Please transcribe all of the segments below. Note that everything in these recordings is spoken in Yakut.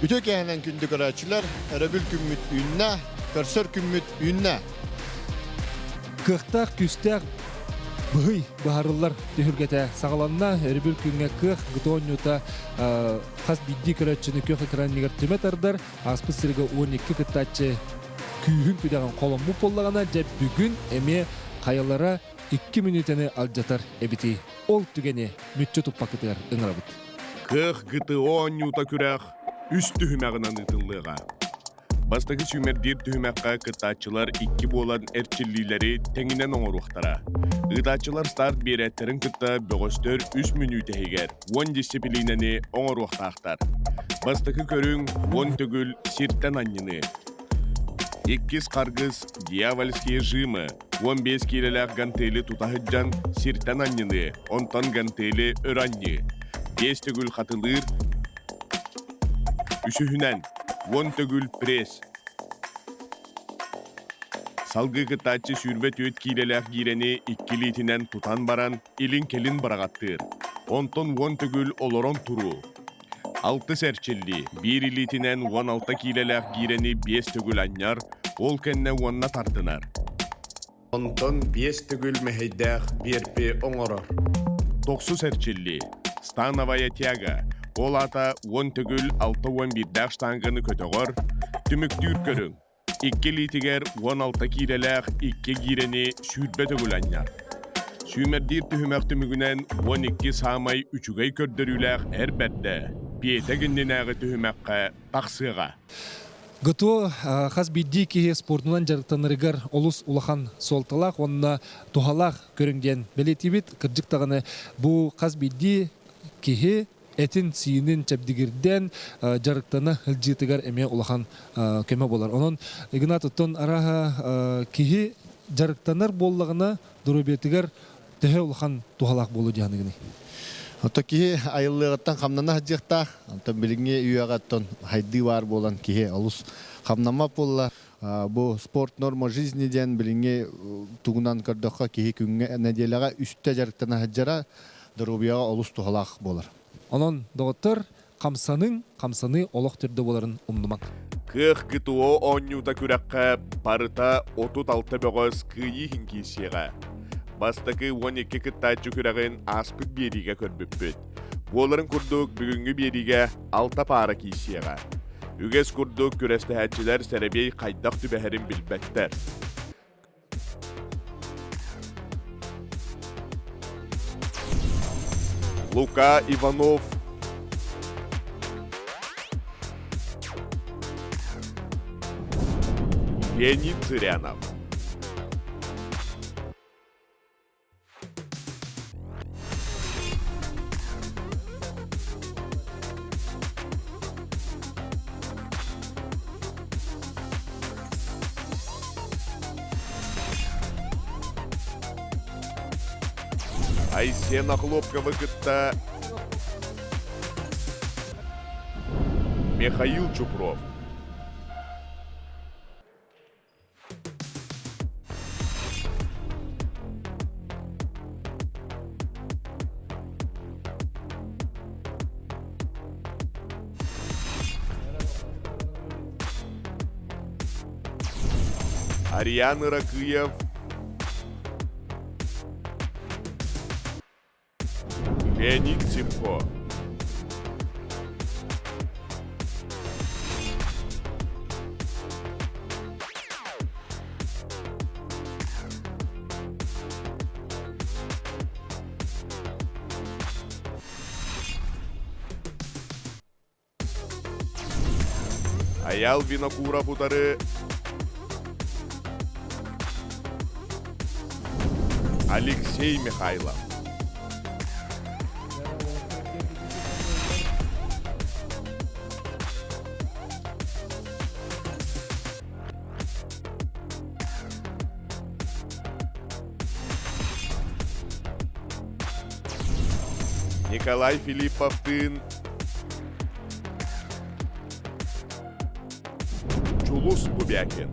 Үтүө киэһэнэн күндү көрөөччүлэр, өрөбүл күммүт үүннэ, көрсөр күммүт үүннэ. Кыахтаах, күүстээх быһый быһарыллар түһүлгэтэ саҕаланна. Өрөбүл күҥҥэ кыах ГТО оонньуута хас биирдии көрөөччүнү күөх экраныгар түмэ тардар. Ааспыт сырыыга 12 кыттааччы күүһүн күдэҕин холоммут буоллаҕына, дьэ бүгүн эмиэ хайалара 2 мүнүүтэни алдьатар эбитий? Ол түгэни мүччү туппаккытыгар ыҥырабыт. Кыах ГТО оонньуута күрэх үс түһүмэҕинэн ыытыллыаҕа. Бастакы сүүмэрдиир түһүмэххэ кыттааччылар икки буолан эрчиллиилэри тэҥинэн оҥоруохтара. Ыытааччылар старт биэрээттэрин кытта бөҕөстөр үс мүнүүтэ иһигэр 10 дьиссипилиинэни оҥоруохтаахтар. Бастакы көрүҥ 10 төгүл сиртэн анньыныы. Иккис харгыс «Дьявольские жимы» 15 киилэлээх гантели тута сылдьан сиртэн анньыныы, онтон гантели өр анньыы. Биэс төгүл хатылыыр, үсүһүнэн 10 төгүл пресс. Салгыы кыттааччы 24 киилэлээх гиирэни икки илиитинэн тутан баран илин-кэлин быраҕаттыыр. Онтон 10 төгүл олорон туруу. Алтыс эрчиллии биир илиитинэн 16 киилэлээх гиирэни биэс төгүл анньар, ол кэннэ уонна тардынар. Онтон биэс төгүл мэһэйдээх биэрпи оҥорор. Тохсус эрчиллии становая тяга, ол аата 10 төгүл 61-дээх штанганы көтөҕөр, түмүктүүр көрүҥ. Икки илиитигэр 16 киилэлээх икки гиирэни 20 төгүл анньар. Сүүмэрдиир түһүмэх түмүгүнэн 12 саамай үчүгэй көрдөрүүлээх эр бэрдэ биэтэк иннинээҕи түһүмэххэ тахсыаҕа. ГТО хас биирдии киһи спордунан дьарыктанарыгар олус улахан суолталаах уонна туһалаах көрүҥ диэн бэлиэтиибит. Кырдьык даҕаны бу хас биирдии киһи этин-сиинин чэбдигирдэн дьарыктана сылдьыытыгар эмиэ улахан көмө буолар. Онон Игнат оттон арааһа киһи дьарыктанар буоллаҕына доруобуйатыгар төһө улахан туһалаах буолуо дии саныгыный? Ото киһи айыллыаҕыттан хамнана сылдьыахтаах. Онтон билиҥҥи үйэҕэ оттон хайдыы баар буолан киһи олус хамнаммат буолла. Бу спорт норма жизни диэн билиҥҥи тугунан көрдөххө киһи күҥҥэ нэдиэлэҕэ үстэ дьарыктана сылдьара доруобуйаҕа олус туһалаах буолар. Онон, доҕоттор, хамсаныҥ, хамсаныы олох төрдө буоларын умнумаҥ. Кыах ГТО оонньуута күрэххэ барыта 36 бөҕөс кыайыы иһин киирсиэҕэ. Бастакы 12 кыттааччы күрэҕин ааспыт биэриигэ көрбүппүт. Буоларын курдук бүгүҥҥү биэриигэ алта паара киирсиэҕэ. Үгэс курдук күрэстэһээччилэр сэрэбиэй хайдах түбэһэрин билбэттэр. Лука Иванов Леонид Зырянов Айсен Охлопковы кытта Михаил Чупров. Ариан Ыракыев Леонид Симко Айаал Винокуров утары Алексей Михайлов. Николай Филипповтыын Чулус Бубякин.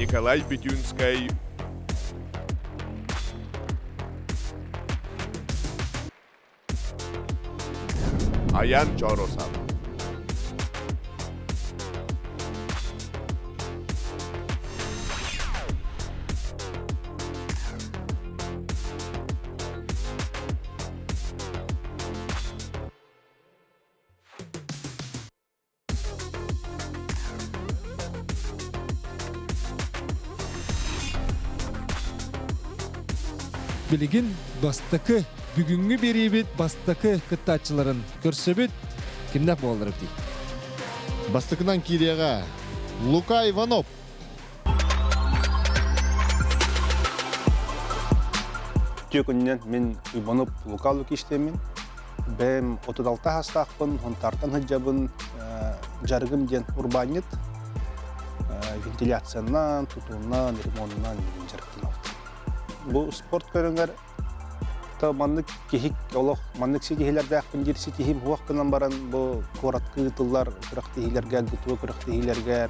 Николай Бетюнскай Аян Чоросов. Билигин бастакы бүгүҥҥү биэриибит бастакы кыттааччыларын көрсөбүт. Кимнээх буолаллар эбитий? Бастакынан киириэҕэ Лука Иванов. Үтүө күнүнэн мин Иванов Лука Лукиштеммин. Бэйэм 36 саастаахпын, Хонтартан сылдьабын, дьарыгым диэн урбаанньыт. Вентиляциянан, тутуунан, ремонунан билин дьарыктанабыт. Бу спорт көрүҥэр то маннык киһи олох маннык ситиһиилэрдээхпин диир ситиһиим суох гынан баран бу куоратка ыытыллар күрэхтэһиилэргэ, ГТО күрэхтэһиилэригэр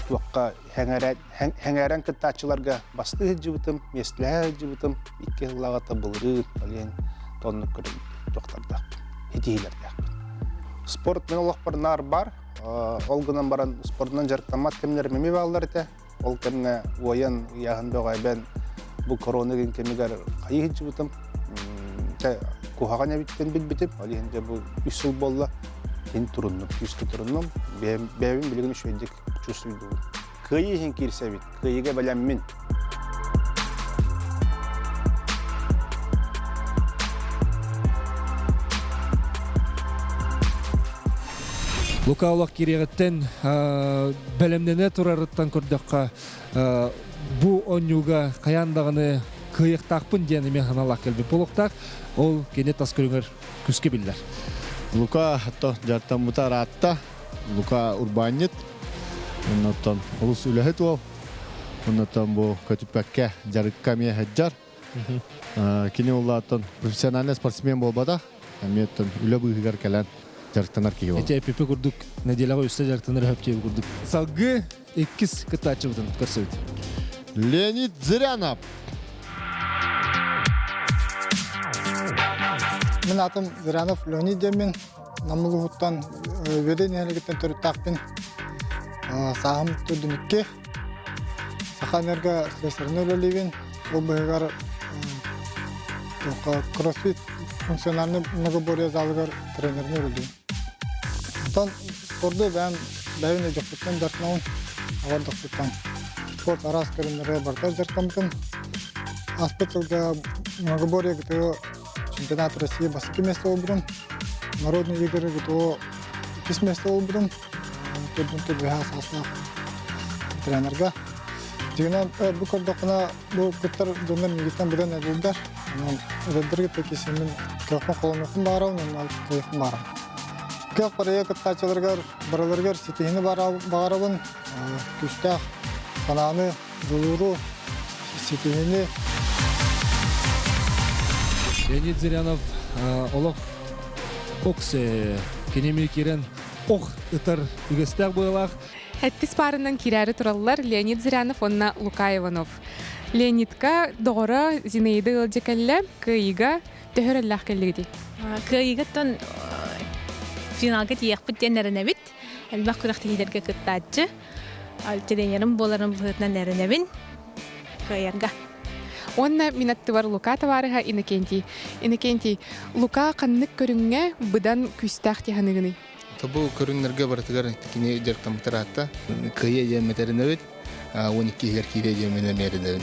туохха Хэҥээрэн кыттааччыларга бастыы сылдьыбытым, миэстэлэһэ сылдьыбытым, икки сыллааҕыта былырыын, олен тоннук көрөн туохтардаахпын, ситиһиилэрдээхпин. Спорт мин олохпор наар баар. Ол гынан баран спордунан дьарыктаммат кэмнэрим эмиэ бааллар этэ. Ол кэмҥэ уойан, ыйааһын бөҕөйбөн бу корона гин кэмигэр хайыы сылдьыбытым. Куһаҕан эбиттэн билбитим. Ол иһин дьэ бу үс сыл буолла. Син туруннум, күүскэ туруннум. Бэйэбин билигин үчүгэйдик чувствуйдубут. Кыайыы иһин киирсэбит, кыайыыга бэлэммин. Лука олох кириэҕиттэн бэлэмнэнэ турарыттан көрдөххө, бу оонньууга хайаан даҕаны кыайыахтаахпын диэн эмиэ санаалаах кэлбит буолуохтаах. Ол кини тас көрүҥэр күскэ биллэр. Лука то дьартаммыта ыраатта. Лука урбаанньыт, оннуттан олус үлэһит уол. Оннуттан бу көтүппэккэ дьарыкка эмиэ сылдьар. Кини улааттан профессиональный спортсмен буолбатах, эмиэ үлэ быыһыгар кэлэн дьарыктанар киһи буолар. Ити эпипи курдук нэдиэлэҕэ үстэ дьарыктанар өһөптүө курдук. Салгыы иккис кыттааччыбытын көрсөбүт. Леонид Зырянов. Мин атым Зырянов Леонид диэммин. Нам улууһуттан Үөдэй нэһилиэгиттэн төрүттээхпин. Сааһым төрдүн икки. Саха энерго слесарынан үлэлиибин. Ол быһыгар кроссфит функциональный многоборье залыгар тренеринэн үлэлиибин. Онтон спорду бэйэм бэйэм өйдөхпүттэн дьарыктанабын, аҕардахпыттан. Спорт араас көрүҥнэрэ барыта дьарыктаммытым. Ааспыт сылга многоборье ГТО Чемпионат России бастакы место буолбутум. Народные игры ГТО иккис место буолбутум. Төрдүн төрдүһэ саастаах тренерга. Дьиҥинэн бу көрдөххүнэ бу кыттар дьоннор миигиттэн быдан эдэрдэр. Онон эдэрдэргэ тэкисиммин кыахпын холонуохпун баҕарабын уонна кыайыахпын баҕарабын. Кыах барыйа кыттааччыларыгар барыларыгар ситиһиини баҕарабын. Күүстээх санааны, дьулууру, ситиһини. Леонид Зырянов олох оксе кинеми кирен ох ытар үгэстээх быалаах. Эттис паарынан кирээри тураллар Леонид Зырянов уонна Лука Иванов. Леонидка доҕоро Зинаида ыалдьа кэллэ, кыайыыга төһө эрэллээх кэллигитий? Кыайыыгаттан финалга тиийиэхпит диэн эрэнэбит. Элбэх күрэхтэһиилэргэ кыттааччы. Тренерим буоларын быһыытынан эрэнэбин кыайарга. Уонна мин аттыбар Лука табаарыһа Иннокентий. Иннокентий, Лука ханнык көрүҥҥэ быдан күүстээх тиһаныгыный? Бу көрүҥнэргэ барытыгар кини дьарыктаммыттар аатта. Кыайа диэн мэтэринэбит, 12 иһигэр киирэ диэн мин эмиэ эрэнэбин.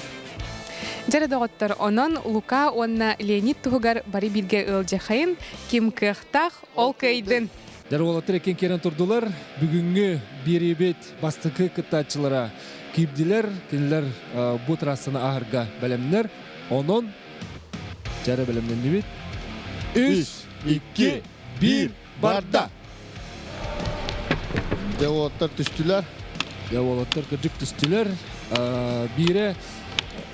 Дьэрэ доҕоттор, онон Лука уонна Леонид туһугар бары бииргэ ыалдьахайын, ким кыахтаах, ол кыайдын! Дьэр уолаттар иккиэн киирэн турдулар. Бүгүҥҥү биэриибит бастакы кыттааччылара киирдилэр. Кинилэр бу трассаны ааһарга бэлэмнэр. Онон дьэрэ бэлэмнэннибит. Үс, икки, биир, барда! Дьэ уолаттар түстүлэр. Дьэ уолаттар кырдьык түстүлэр. Биирэ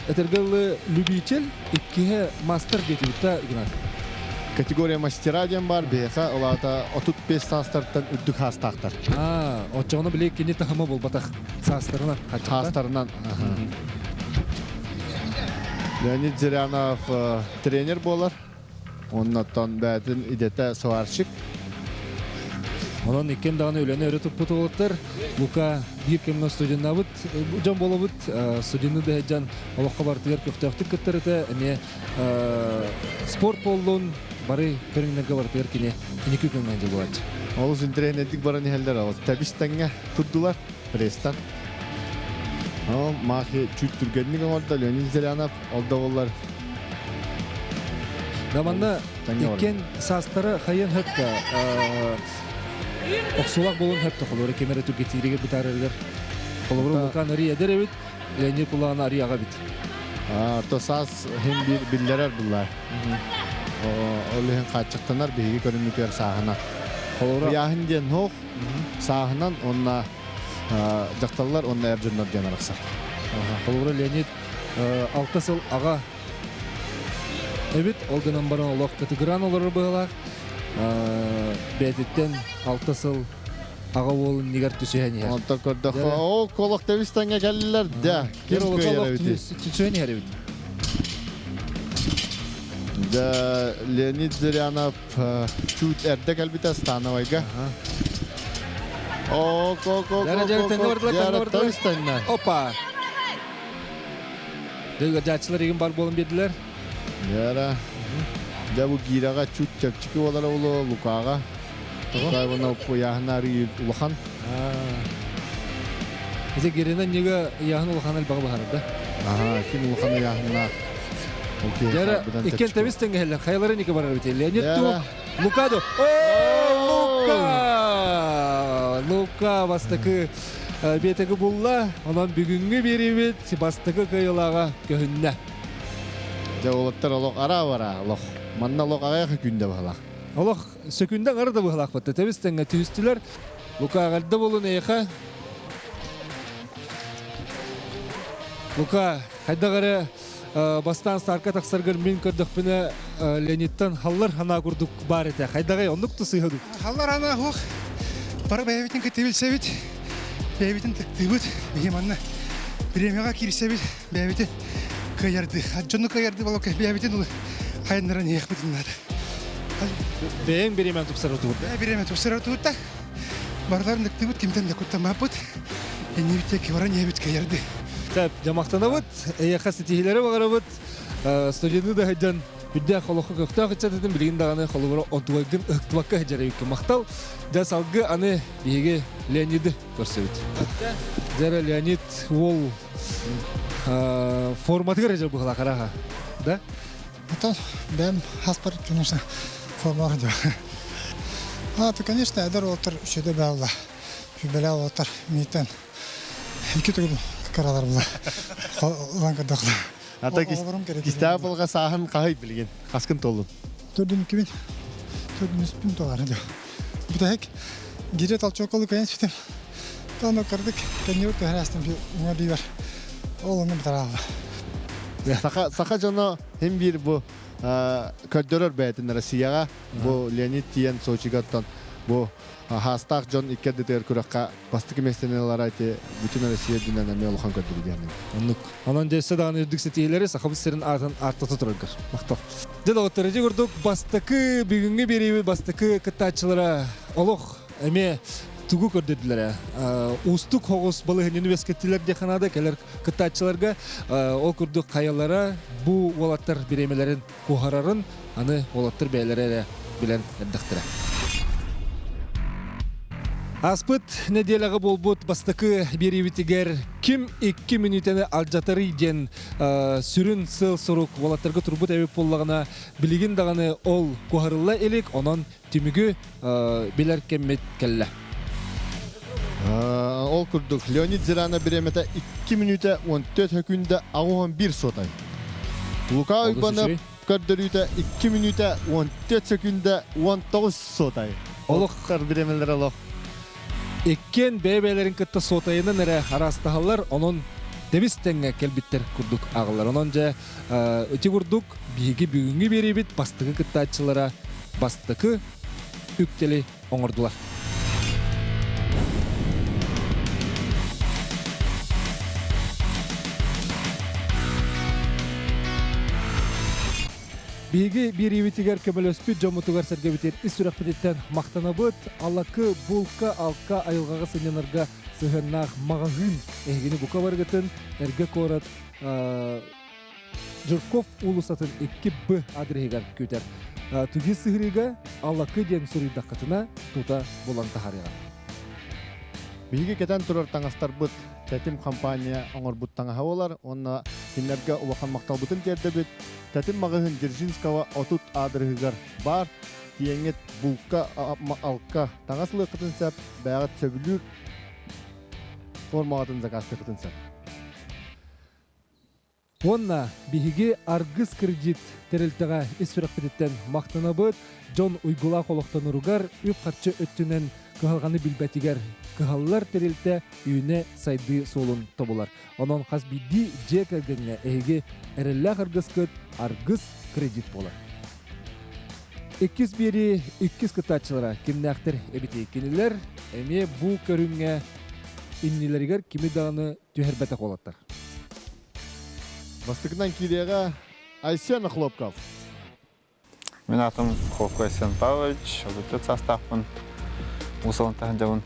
этэргэ дылы любитель, иккиһэ мастер диэтибит да Игнат. Категория мастера диэн бар биһиэхэ ол аата 35 саастартан үрдүк хаастаахтар. Аа, оччоҕуна били кини таһыма буолбатах саастарынан Саастарынан. Леонид Зырянов тренер буолар. Оннотон бэйэтин идэтэ сварщик. Онон иккиэн даҕаны үлэни өрө туппут уолаттар. Лука биир кэмҥэ студеннабыт дьон буолабыт. Студенны да дьон олоххо барытыгар көхтөөхтүк кыттар этэ. Эмиэ спорт буоллун, бары көрүҥнэргэ барытыгар кини иники күҥҥэ дьулуһааччы. Олус интэриэһинэйдик баран иһэллэр. Ол тэбис тэҥҥэ турдулар пресстан. О, Махи чуть түргэнник оҥордо Леонид Зырянов. Ол да буоллар Да манна иккен саастара хайын хөптө охсулах болун хөптө холобура кемере түргэтииригэр бытаарарыгар холобура Лукан ари эдэр эбит Леонид Кулаан ари аҕа эбит. То саас хин бир биллэрэр буллар. Ол иһин хааччахтанар биһиги көрүммүтүгэр сааһынан. Холобура Ыйааһын диэн суох сааһынан уонна дьахталлар уонна эр дьоннор диэн арахсар. Холобура Леонид алта сыл аҕа эбит, ол гынан баран олох кытыгыраан олорор быһыылаах. Бэйэтиттэн 6 сыл аҕа уол иннигэр түсүһэн иһэр. Онтон көрдөххө, ол колох тэбис тэҥҥэ кэллилэр да. Ким кыайар эбитий? Түсүһэн иһэр эбит. Да, Леонид Зырянов чуть эрдэ кэлбитэ Становайга. О, ко ко ко ко Опа! Дьааччылар игин бар буолан биэрдилэр. Яра. Дьэ бу гиирэҕэ чуть чэпчэки буолара буолуо Лукаҕа. Лука Иванов ыйааһына арыый улахан. Ити гирина ньыга ыйааһын улахан элбэҕи баһарар да. Аха, ким улахан ыйааһыннаах. Дьара иккен тэбис тэҥҥэһэллэр. Хайалара ника барар бит. Леонид ту Лука ду. Лука! Лука бастакы биэтэги булла. Онон бүгүҥҥү биэриибит бастакы кыайыылааҕа көһүннэ. Дьэ уолаттар олох араа бараа олох. Манна олох аҕыйах күндэ баһылаах. Олох сөкүндэ аҥара да быһылаахпыт. Тэбис тэҥҥэ түһүстүлэр. Лука эҕэрдэ буолун эйиэхэ. Лука хайдах эрэ бастаан старка тахсаргар мин көрдөхпүнэ Леонидтан халлар ханаа курдук баар этэ. Хайдаҕай оннук да сыыһа дуу? Халлар ханаа хуох. Бары бэйэбитин кытта билсэбит. Бэйэбитин тыктыыбыт. Биһи манна премияҕа киирсэбит. Бэйэбитин кыайарды. Дьону кыайарды болокка бэйэбитин хайыннаран иһиэхпитин наада. Бэйэҥ бириэмэн тупсара тугурда. Бэйэ бириэмэ тупсара тугурда. Барыларын ыктыбыт, кимтэн да куттаммаппыт. Иннибит баран иһэбит кыайарды. Сөп, дьамахтанабыт, эйиэхэ ситиһиилэри баҕарабыт. Студияны да сылдьан үрдээх олоххо көхтөөх ыччатытын билигин даҕаны холобура онтугайгын ыһыктыбакка сылдьар эбиккин махтал. Дьэ салгыы аны биһиги Леониды көрсөбүт. Дьэ Леонид уол форматыгар сылдьар быһыылаах араха. Да? Это бэм хаспар, конечно, форма А, то, конечно, эдэр уолаттар үчүгэй баалла. Сүбэлээх уолаттар миитэн икки төгүл каралар була. Ылан көрдөхлө. Ата кистээх булга сааһын хаһый билигин? Хаскын толлун? Төрдүн кибин. Төрдүн үспүн толар. Бүтэһик гире толчоколу кайын сүтем. Тону кырдык кэннибит түһэрээстим уҥа бивер. Ол онно бытараалла. Саха саха дьоно хим биир бу көрдөрөр бэйэтин Россияҕа бу Леонид тиийэн Сочигаттан бу хаастаах дьон икки ардытыгар күрэххэ бастакы миэстэни ылара ити бүтүн Россия үрдүнэн эмиэ улахан көрдөрүү диэн. Оннук. Онон дьэссе даҕаны үрдүк ситиһиилэри Сахабыт сирин аатын ааттата тураргар. Махтал. Дьэ доҕоттор, ити курдук бастакы бүгүҥҥү биэриибит бастакы кыттааччылара олох эмиэ тугу көрдөрдүлэр уустук соҕус балаһыанньаны үөскэттилэр диэххэ наада кэлэр кыттааччыларга ол курдук хайалара бу уолаттар бириэмэлэрин куоһарарын аны уолаттар бэйэлэрэ эрэ билэн эрдэхтэрэ. Ааспыт нэдиэлэҕэ буолбут бастакы биэриибитигэр ким 2 мүнүүтэни алдьатарый диэн сүрүн сыал-сорук уолаттарга турбут эбит буоллаҕына, билигин даҕаны ол куоһарылла илик, онон түмүгү билэр кэммит кэллэ. Ол курдук, Леонид Зирана бириэмэтэ 2 мүнүүтэ 14 сөкүүндэ 81 суотай. Лука Уйбанов көрдөрүүтэ 2 мүнүүтэ 14 сөкүүндэ 19 суотай. Олох бириэмэлэр олох. Иккиэн бэйэ-бэйэлэрин кытта суотайынан эрэ араастаһаллар, онон Тэбис тэҥҥэ кэлбиттэр курдук ааҕыллар. Онон дьэ ити курдук биһиги бүгүҥҥү биэриибит бастакы кыттааччылара бастакы үктэли оҥордулар. Биһиги биэриибитигэр көмөлөспүт дьоммутугар сэргэбитигэр ис сүрэхпититтэн махтанабыт. Алакы, булка, алка айылҕаҕа сынньанарга сыһыаннаах маҕаһыын эһигини бука барыгытын эргэ куорат Жирков уулуссатын 2Б адреһыгар күүтэр. Түги сыһырыыга Алакы диэн суруйдаххытына тута булан таһаарыаҕа. Биһиги кэтэн турар таҥастарбыт Тэтим компания оҥорбут таҥаһа буолар уонна кинилэргэ улахан махталбытын тиэрдэбит. Тэтим маҕаһыын Дзержинского 30 аадырыһыгар баар. Тиэҥҥит булка, алка таҥас ылыаххытын сөп, бэйэҕит сөбүлүүр формаҕытын заказтыаххытын сөп. Уонна биһиги Аргыс кредит тэрилтэҕэ ис сүрэхпититтэн махтанабыт, дьон уйгулаах олохтоноругар үп-харчы өттүнэн кыһалҕаны билбэтигэр кыһаллар тэрилтэ үүнэ-сайдыы суолун тобулар. Онон хас биирдии дьиэ кэргэҥҥэ эһиги эрэллээх аргыскыт Аргыс кредит буолар. Иккис биэрии иккис кыттааччылара кимнээхтэр эбитий? Кинилэр эмиэ бу көрүҥҥэ иннилэригэр кими даҕаны түһэрбэтэх уолаттар. Бастакынан киириэҕэ Айсен Охлопков. Мин аатым Хлопко Айсен Павлович, 34 саастаахпын, Уус Алантан сылдьабын.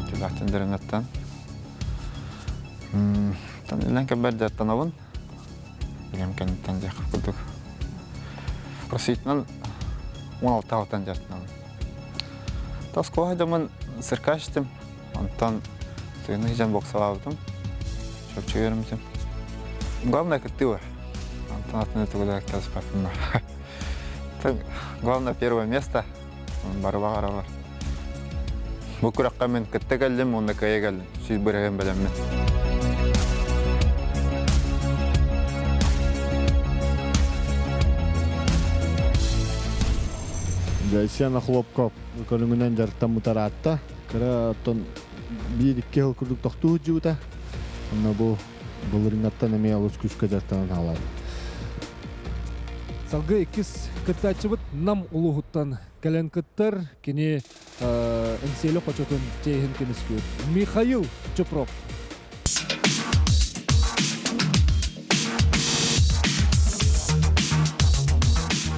Түбэхтэн Дөрүҥҥэттэн. Илэн кэлбэр дьарыктанабын. Илэм кэнниттэн диэх курдук. Просвитынан 16 алтан дьарыктанабын. Тоскуола дьоммун циркач истим. Онтон сыгыны сыдьан боксалаабытым. Чопчу үөрэммитим. Главное кыттыы бар. Онтон атын тугу да кэлиспэппин Главное первое место. Бары баҕаралар. Бу күрэххэ мин кытта кэллим уонна кыайа кэллим. 100% бэлэммин. Айсен Охлопков көрүҥүнэн дьарыктаммыта ыраатта. Кыра оттон биир-икки сыл курдук тохтуу сылдьыбыта. Онно бу былырыыҥҥаттан эмиэ олус күүскэ дьарыктанан хаалар. Салгыы иккис кыттааччыбыт Нам улууһуттан кэлэн кыттар. Кини Эҥсиэли хочотун чиэһин көмүскүүр. Михаил Чупров.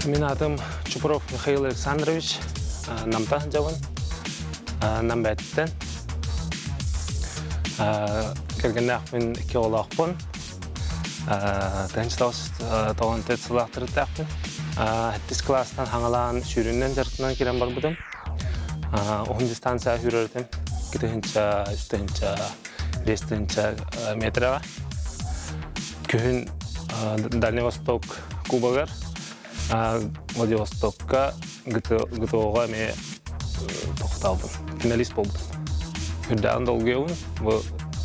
Мин атым Чупров Михаил Александрович, Намта дьабын, Нам бэттен. Кэргэннээхпин, икки оҕолоохпун. Тыһынча тоҕон төрт сылаахтарыттаахпын. Сэттис кылаастан хаҥалаан сүүрүнэн дьарыктанан киирэн барбытым. Уһун дистанция сүүрэр этим. 2 тыһыынча, 3 тыһыынча, 5 тыһыынча метрэҕэ. Күһүн Дальний Восток кубогар Владивостокка ГТО-ҕа эмиэ тохтообун. Финалист буолбутум. Үрдээҕин долгуйабын. Бу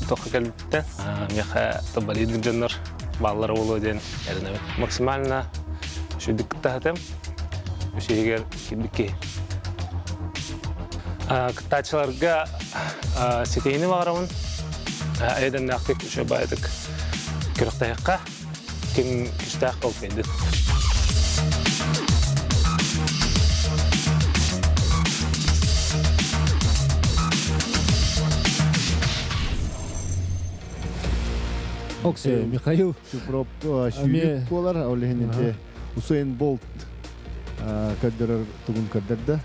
тохха кэлбиттэн миэхэ табалиир дьоннор бааллара буолуо диэн эрэнэбин. Максимально үчүгдүк кыттаһытым. Үсүһүгэр кирбит киһи. Кыттааччыларга ситиһиини баҕарабын. Эйдэннээхтик үчүгэй баайдык күрэхтэһиэххэ. Ким күүстээх ол кэлбит. Оксе, Михаил Чупров сүүрүк буолар, ол иһин ити Усейн Болт көрдөрөр тугун көрдөрдө.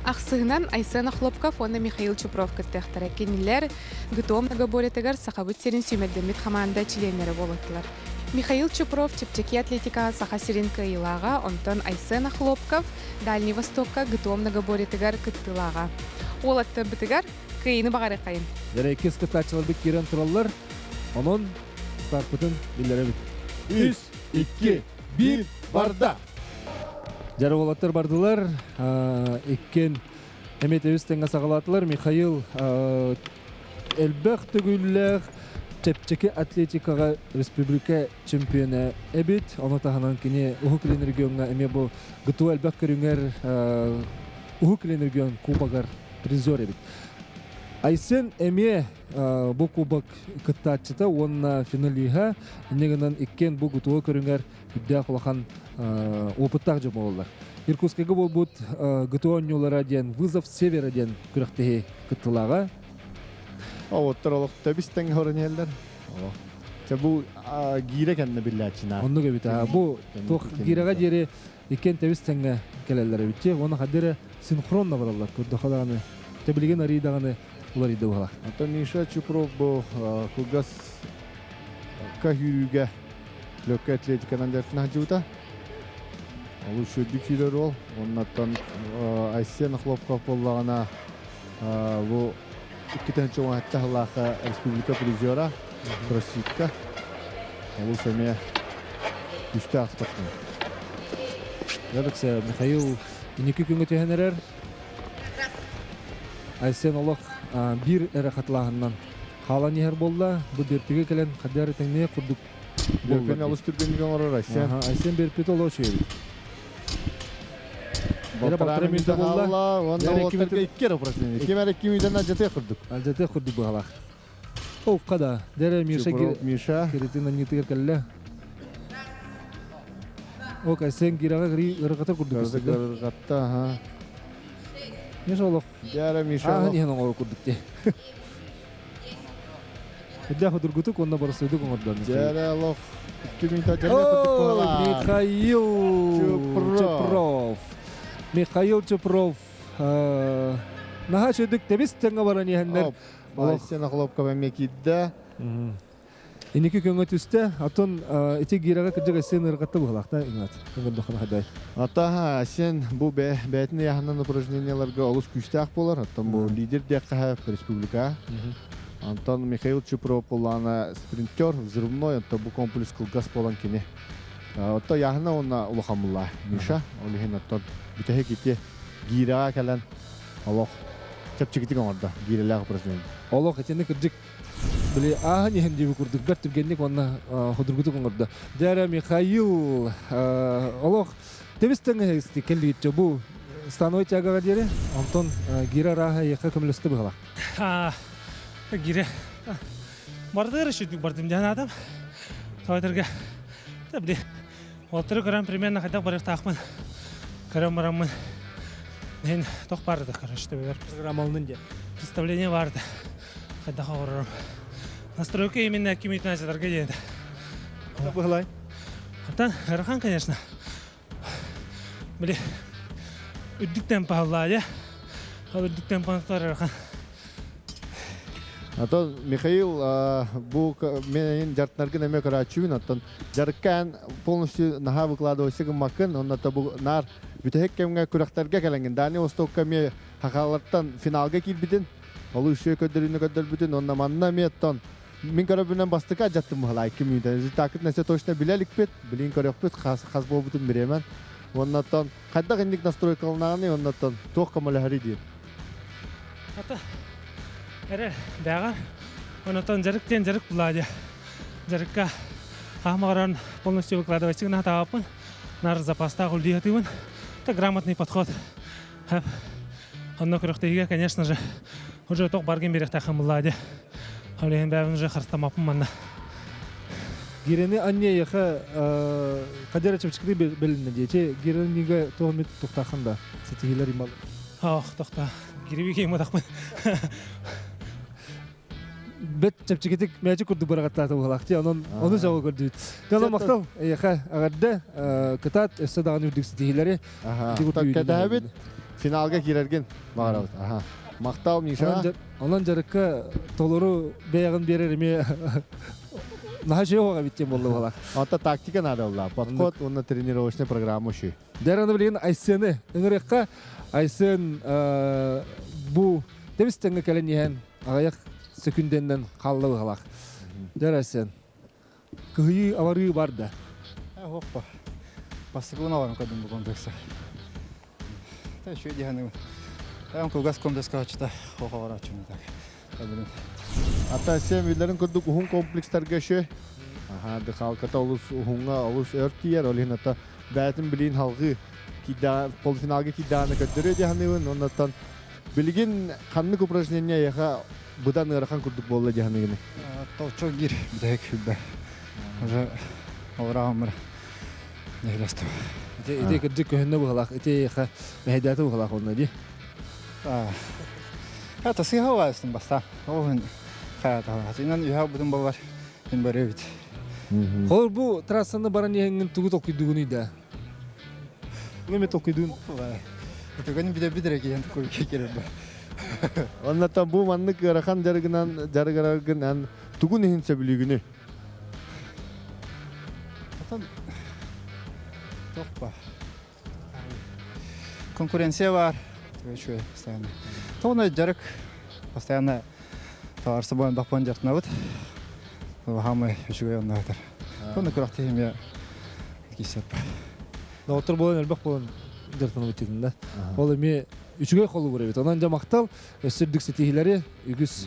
Ахсыһынан Айсен Охлопков уонна Михаил Чупров кыттыахтара. Кинилэр ГТО многоборьетыгар Сахабыт сирин сүүмэрдэммит хамаанда чилиэннэрэ буолаттылар. Михаил Чупров чэпчэки атлетикаҕа Саха сирин кыайыылааҕа, онтон Айсен Охлопков Дальний Востокка ГТО многоборьетыгар кыттыылааҕа. Уолаттарбытыгар кыайыыны баҕарыаххайын. Дьэ, иккис кыттааччыларбыт киирэн тураллар. Онон стартпытын биллэрэбит. Үс, икки, биир, барда! Дьэ, уолаттар бардылар. Иккин эмиэ тэбис тэҥҥэ саҕалаатылар. Михаил элбэх төгүллээх чэпчэки атлетикаҕа республика чемпиона эбит. Ону таһынан кини Уһук Илин региоҥҥа эмиэ бу ГТО элбэх көрүҥэр Уһук Илин регион кубогар призер эбит. Айсен эмиэ бу кубок кыттааччыта уонна финалиһа, инньэ гынан иккиэн бу ГТО көрүҥэр үрдээх улахан опыттаах дьон буолаллар. Иркутскайга буолбут ГТО оонньуулара диэн «Вызов Севера» диэн күрэхтэһии кыттыылааҕа. Оҕоттор олох тэбис тэҥ хорон иһэллэр. Чэ бу гиирэ кэннэ биллээччи Оннук эбит. Бу туох гиирэҕэ диэри иккиэн тэбис тэҥҥэ кэлэллэр эбит. Уонна хадды эрэ синхронно бараллар. Көрдөххө даҕаны, тэбилигин арый даҕаны уларыйда быһалар. Антон Миша Чупров бу кылгас күүрүүгэ легкай атлетиканан дьарыктана сылдьыбыта. Олус үрдүк сүүрэр уол. Оннуттан Айсен Охлопков буоллаҕына бу 2017 сыллаахха республика призера, кроссфитка. Олус эмиэ күүстээх спортсмен. Ярыкса Михаил инники күҥҥэ түһэн эрэр. Айсен олох биир эрэ хатылааһынынан хаалан иһэр буолла. Бу бөртүгэ кэлэн хаддары тэҥнээх курдук Бөрпүн олус түргэнник оҥорор Айсен. Айсен бөрпүт олоо үчүгэй. Балтараа мүнүүтэ хаалла уонна уолаттарга икки эрэ упражнение. Ким эрэ икки мүнүүтэн алдьатыах курдук. Алдьатыах курдук быһалаах. Оукка да. Дэрэ Миша Миша Киритин анньытыгар кэллэ. Ок, Айсен гираҕа ырҕата курдук. Ырҕатта, аха. Миша олох. Дэрэ Миша Ааһын иһэн оҥорор курдук дии. Үрдээх удургутук уонна боростуойдук оҥордо. Дьэрэ олох икки мүнүүтэ дьэрэ курдук буолар. Михаил Чупров. Михаил Чупров. Наһаа үчүгдүк тэбис тэҥҥэ баран иһэннэр. Айсен Охлопков эмиэ киирдэ. Инники көҥө түстэ. Атын ити гираҕа кырдьык Айсен ырҕатта быһалаахта Игнат. Көҥөрдөххүнэ хадай. Ата Айсен бу бэйэтин ыйааһынан упражненияларга олус күүстээх буолар. Оттон бу лидер диэххэ республика. Антон Михаил Чупров буоллаҕына спринтер, взрывной, онтон бу комплекс кылгас буолан кини. Отто ыйааһына уонна улахан булла Миша. Ол иһин оттон бүтэһик ити гиирэҕэ кэлэн олох чэпчэкитик оҥордо гиирэлээх упражнение. Олох итини кырдьык били ааһан иһэн диэби курдук бэрт түргэнник уонна худургутук оҥордо. Дьэ Михаил олох тэбис тэҥэ кэллигитчэ бу становой тягаҕа диэри онтон гиирэ арааһа эйиэхэ көмөлөстө быһалаах. Гире бардыр үчүгдүк бардым диэн аатым. Тоойторга били Уолаттары көрөн примерно хайдах барыахтаахпын көрөн бараммын иһин тох баарда короче төбөбөр программалынын диэн представление баарда хайдах оҕорорум настройка именно кимитин айтарга диэн быһылай Оттон ыарахан конечно били үрдүк темпа аллаа ол үрдүк темпаны тутар ыарахан. Ато Михаил бу мен дьарыктаргын эмиэ көрөөччүбүн, оттон дьарыкка эн полностью наһаа выкладывайся гыммаккын, онно бу наар бүтэһик кэмҥэ күрэхтэргэ кэлэҥҥин Дальний Востокка эмиэ хахалартан финалга киирбитин, олус үчүгэй көрдөрүүнү көрдөрбүтүн, онно манна эмиэ оттон мин көрөбүнэн бастакы адьаттым быһалаа икки мүнүүтэ. Результакыт нәрсэ точно билэ иликпит, билин көрүөхпүт, хас, хас буолбутун бириэмэн. Оннаттан хайдах инник настройкаланааный, оннаттан туох көмөлөһөрүй диир. Ата эрэ бэҕэр онотон дьарык диэн дьарык була дьарыкка хаамаҕаран полностью выкладывать гына тааппын нар запастаах үлдиһатыыбын. Это грамотный подход. Онно күрэхтэһиигэ, конечно же, уже тох баргын бириэхтээххин буллаа дии. Ол иһин бэйэбин уже харыстамаппын манна. Гирени анне яха кадера чепчикти белинне диэчи гиренига тоомит тухтахан да ситиһилер имал. Ох, тохта. Гириби кейматахпын. Бет чэпчэкитик мээчик курдук барагаттаата буолаахти онон ону жаҕа көрдүбүт. Дьоно махтал эйиэхэ эҕэрдэ кытаат өссө даҕаны үрдүк ситиһиилэри. Кэтэһэбит финалга киирэргин баҕарабыт. Аха. Махтал Миша. Онон дьарыкка толору бэйэҕин биэрэр эмиэ наһаа үчүгэй оҕо эбит диэн буолла буолаах. Онто тактика надо была. Подход уонна тренировочная программа үчүгэй. Дэраны билигин Айсены ыҥырыахха. Айсен бу тэбис тэҥҥэ кэлэн иһэн аҕыйах сөкүндэннэн хаалла быһалаах. Дэр Айсен, кыһыйыы аварыы бар да? Хоппа. Бастакыбын аларым көрдүм бу комплекса. Та еще диһаным. Там кылгас комплекска хачыта хохоҕорааччым так. Ата сен билэрин курдук уһун комплекстарга еще аха дыхалката олус уһуҥҥа олус өр тиийэр, ол иһин ата бэйэтин билиин халгыы полуфиналга киирдэҕинэ көрдөрүө диэханыыбын, оннуттан. Билигин ханнык упражнение эйиэхэ быдан ыарахан курдук буолла дии саныыгыный? Толчок гир бүтэһик сүрбэ. Уже овраамыр нэһилэстим. Ити ити кырдьык көһүннэ быһалаах. Ити эйиэхэ мэһэйдээтэ быһалаах онно дии. Это сыыһа убаастым бастаан. Ол хайата. Инан үһэ бутун болар. Ин барыбит. Холор бу трассаны баран иһэҥҥин тугу толкуйдугунуй да? Эме толкуйдуун. Түгэн билэ бидere киһен курки кереб. Оннотон бу маннык ыарахан дьарыгынан дьарыгыраргын эн тугун иһин сөбүлүүгүнүй? Отон тохпа. Конкуренция бар. Үчүгэй постоянно. Тоҕуна дьарык постоянно товарса буолан баппан дьартынабыт. Хамай үчүгэй оннугар. Тону күрэхтэһиме кисеп. Доҕоттор буолан элбэх буолан дьартанабыт дедин да. Ол эми үчүгэй холобур эбит. Онон дьэ махтал өссө үрдүк ситиһиилэри үгүс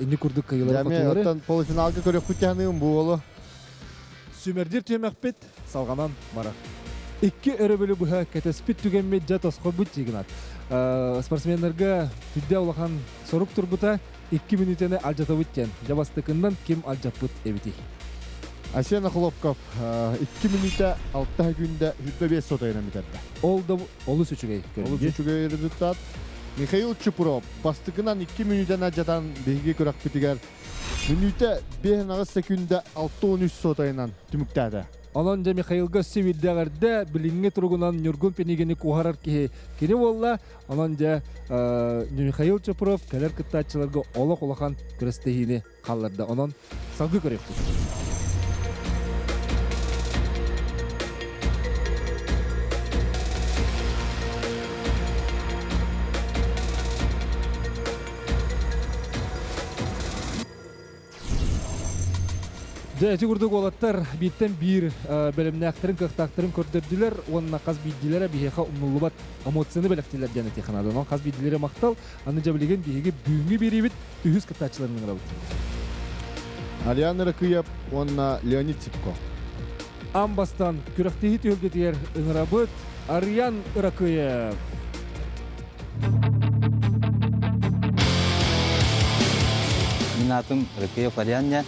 инни курдук кыайыылары хотуулары. Оттон полуфиналга көрөхпүт тяныым бу уолу. Сүмэрдир түһүмэхпит салҕанан барар. Икки өрөбүлү быһа кэтэспит түгэммит дьэ тосхойбут дьигинат. Спортсменнарга түрдэ улахан сорук турбута икки мүнүүтэни алдьатабыт диэн. Дьэ бастакыннан ким алдьаппыт эбитий? Асена Хлопков 2 мүнүүтэ 6 күндэ 25 сотайынан бүтэрдэ. Ол да олус үчүгэй. Олус үчүгэй результат. Михаил Чупуров бастакынан 2 мүнүүтэн алдьатан биһиги күрэхпитигэр мүнүүтэ 5 секүндэ 6-13 сотайынан түмүктээтэ. Онон дьэ Михаилга өссө биирдээҕэрдэ билиҥҥи туругунан Ньургун Пинигини куоһарар киһи кини буолла. Онон дьэ Михаил Чупуров кэлэр кыттааччыларга олох улахан күрэстэһиини хаалларда. Онон салгыы көрүөхпүт. Дьэ, ити курдук уолаттар бииртэн биир бэлэмнээхтэрин, кыахтаахтарын көрдөрдүлэр уонна хас биирдиилэрэ биһиэхэ умнуллубат эмоцияны бэлэхтиилэр диэн этиэххэ наада. Онон хас биирдиилэрэ махтал. Аны дьэ билигин биһиги бүгүҥҥү биэриибит үһүс кыттааччыларын ыҥырабыт. Ариана Ракыев уонна Леонид Сипко. Аан бастаан күрэхтэһии түһүлгэтигэр ыҥырабыт Арыйан Ыракыев. Мин аатым Ракыев Арианна.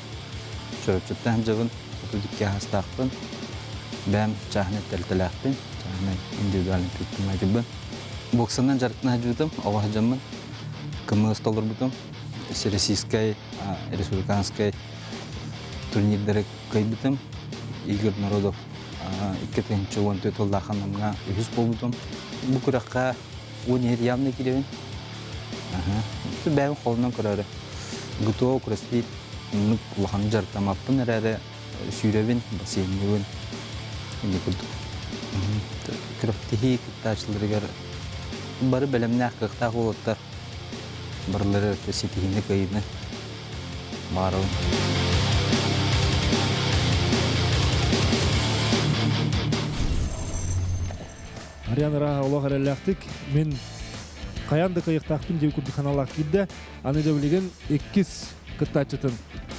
Чурапчыттан сылдьабын, 32 аастаахпын. Бэйэм чааһынай тэрилтэлээхпин, чааһынай индивидуальный предпринимательбын. Боксанан дьарыктана сылдьыбытым, оҕо сылдьаммын кымыс толорбутум. Всероссийскай, республиканскай турнирдары кыайбытым. Игорь Народов 2014 сыллаах Намҥа үһүс буолбутум. Бу күрэххэ уон иһит явно киирэбин. Бэйэм холунан көрөөрү. ГТО, кроссфит оннук улахан дьарыктаммаппын эрээри сүүрэбин, бассейнныыбын. Инник курдук. Күрэхтэһии кыттааччыларыгар бары бэлэмнээх, кыахтаах уолаттар барылары ситиһиини кыайыыны баҕарабын. Ариан ырааһа олох эрэллээхтик мин хайаан да кыайыахтаахпын диэн курдук ханалаах киирдэ. Аны дьэ билигин иккис кыттааччытын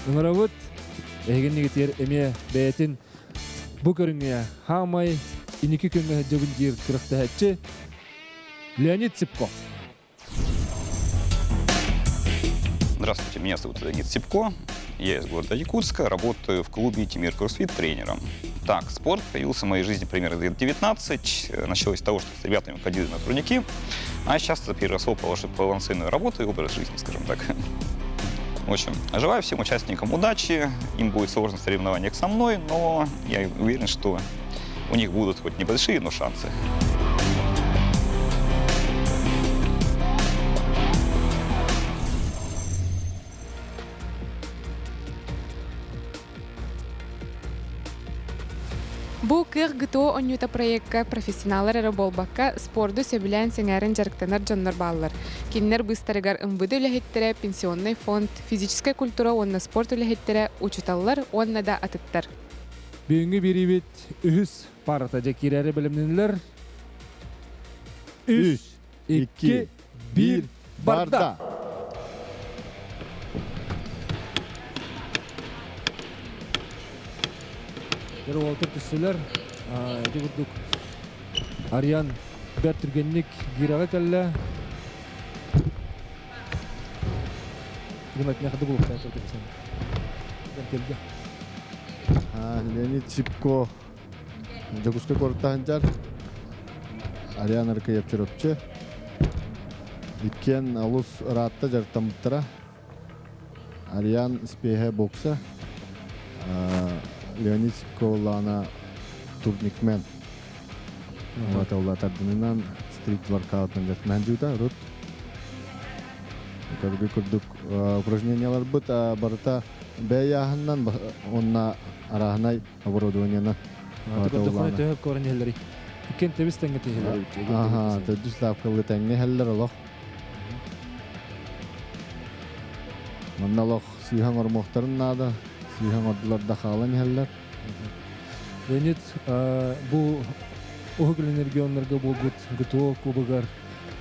ыҥырабыт. Эһигиннигитигэр эмиэ бэйэтин бу көрүҥҥэ хаамай инники күҥҥэ сылдьабын диир күрэхтэһээччи Леонид Цыпко. Здравствуйте, меня зовут Леонид Цыпко. Я из города Якутска, работаю в клубе Тимир Кроссфит тренером. Так, спорт появился в моей жизни примерно лет 19. Началось с того, что с ребятами ходили на турники, а сейчас это переросло в полноценную работу и образ жизни, скажем так. В общем, желаю всем участникам удачи. Им будет сложно в соревнованиях со мной, но я уверен, что у них будут хоть небольшие, но шансы. Бу кыах ГТО оонньуута проекка профессионаллар эрэ буолбакка, спорду сөбүлээн сэҥээрэн дьарыктанар дьоннор бааллар. Кинилэр быыстарыгар МВД үлэһиттэрэ, пенсионнай фонд, физическэй культура уонна спорт үлэһиттэрэ, учууталлар уонна да атыттар. Бүгүҥҥү биэриибит үһүс парата дьэ киирээри бэлэмнэнилэр. Үс, икки, биир, барда! Дьэ уолтар түстүлэр. Ити курдук Ариан бэрт түргэнник гирэҕэ кэллэ. Игнат хады булуктаа көрдөбүсен. Гантелга. Леонид Сипко Дьокуускай куораттаһын дьар. Ариан Аркыйап Чурапчы. Иккиэн олус ыраатта дьарыктаммыттара. Ариан спеһэ бокса. Леонид Сипко Лана турникмен. Тардынынан стрит воркаутынан дьарыктанаһын дьута рут. Көргү курдук упражненияларбыт барыта бэйяһынан онна арааһынай оборудованиянан. Көрдөххүнэ төһө көрөн иһэллэри. Иккен тебис тэҥҥэ тиһэллэр. Аха, төрдүс ставкалы тэҥҥэ иһэллэр олох. Манна олох сыыһан ормуохтарын наада. Сыыһан ордулар да хаалан иһэллэр. Леонид, бу Уһук Илин регионнарга буолбут ГТО кубогар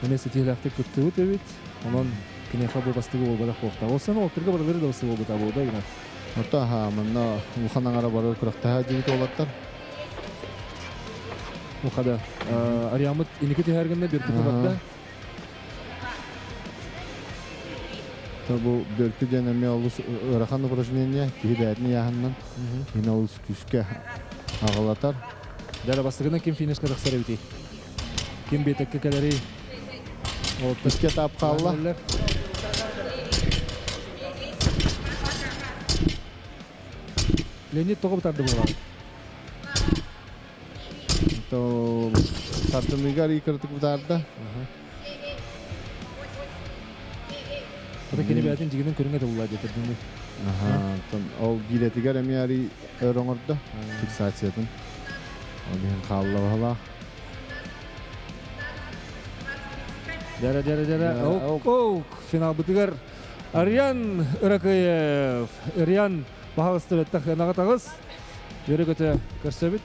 эмиэ ситиһилээхтик кыттыбыт эбит. Онон киниэхэ бу бастыгы буолбатах буолта. Ол сана оттурга барылары да бастыгы буолбута буолда гына. Орто аха, манна улахан аҥара бары күрэхтэһэ дьибит уолаттар. Ухада. Ариамыт иники түһэргэнне биртүкү барда. Бу бөртү диэн эмиэ олус ыарахан упражнение, киһи бэйэтин ыйааһынынан кини олус күүскэ аҕалатар. Дьэ, бастакынан ким финишка тахсар эбитий? Ким биэтэккэ кэлэрий? Икки этап хаалла. Леонид тоҕо бытарды буолар? Тардыныыга арыы кыратык бытаарда. Ата кини бэйэтин дьигинин көрүҥэ тылла диэтэр дыны. Ол биирэтигэр эмиэ арыы өр оҥордо фиксациятын. Ол иһин хаалла баһалаах. Дьэрэ дьэрэ дьэрэ оок финалбытыгар Ариан Ыракыев Ариан баһалыста бэттэх ыанаҕа таҕыс. Үөрэ-көтө көрсөбүт.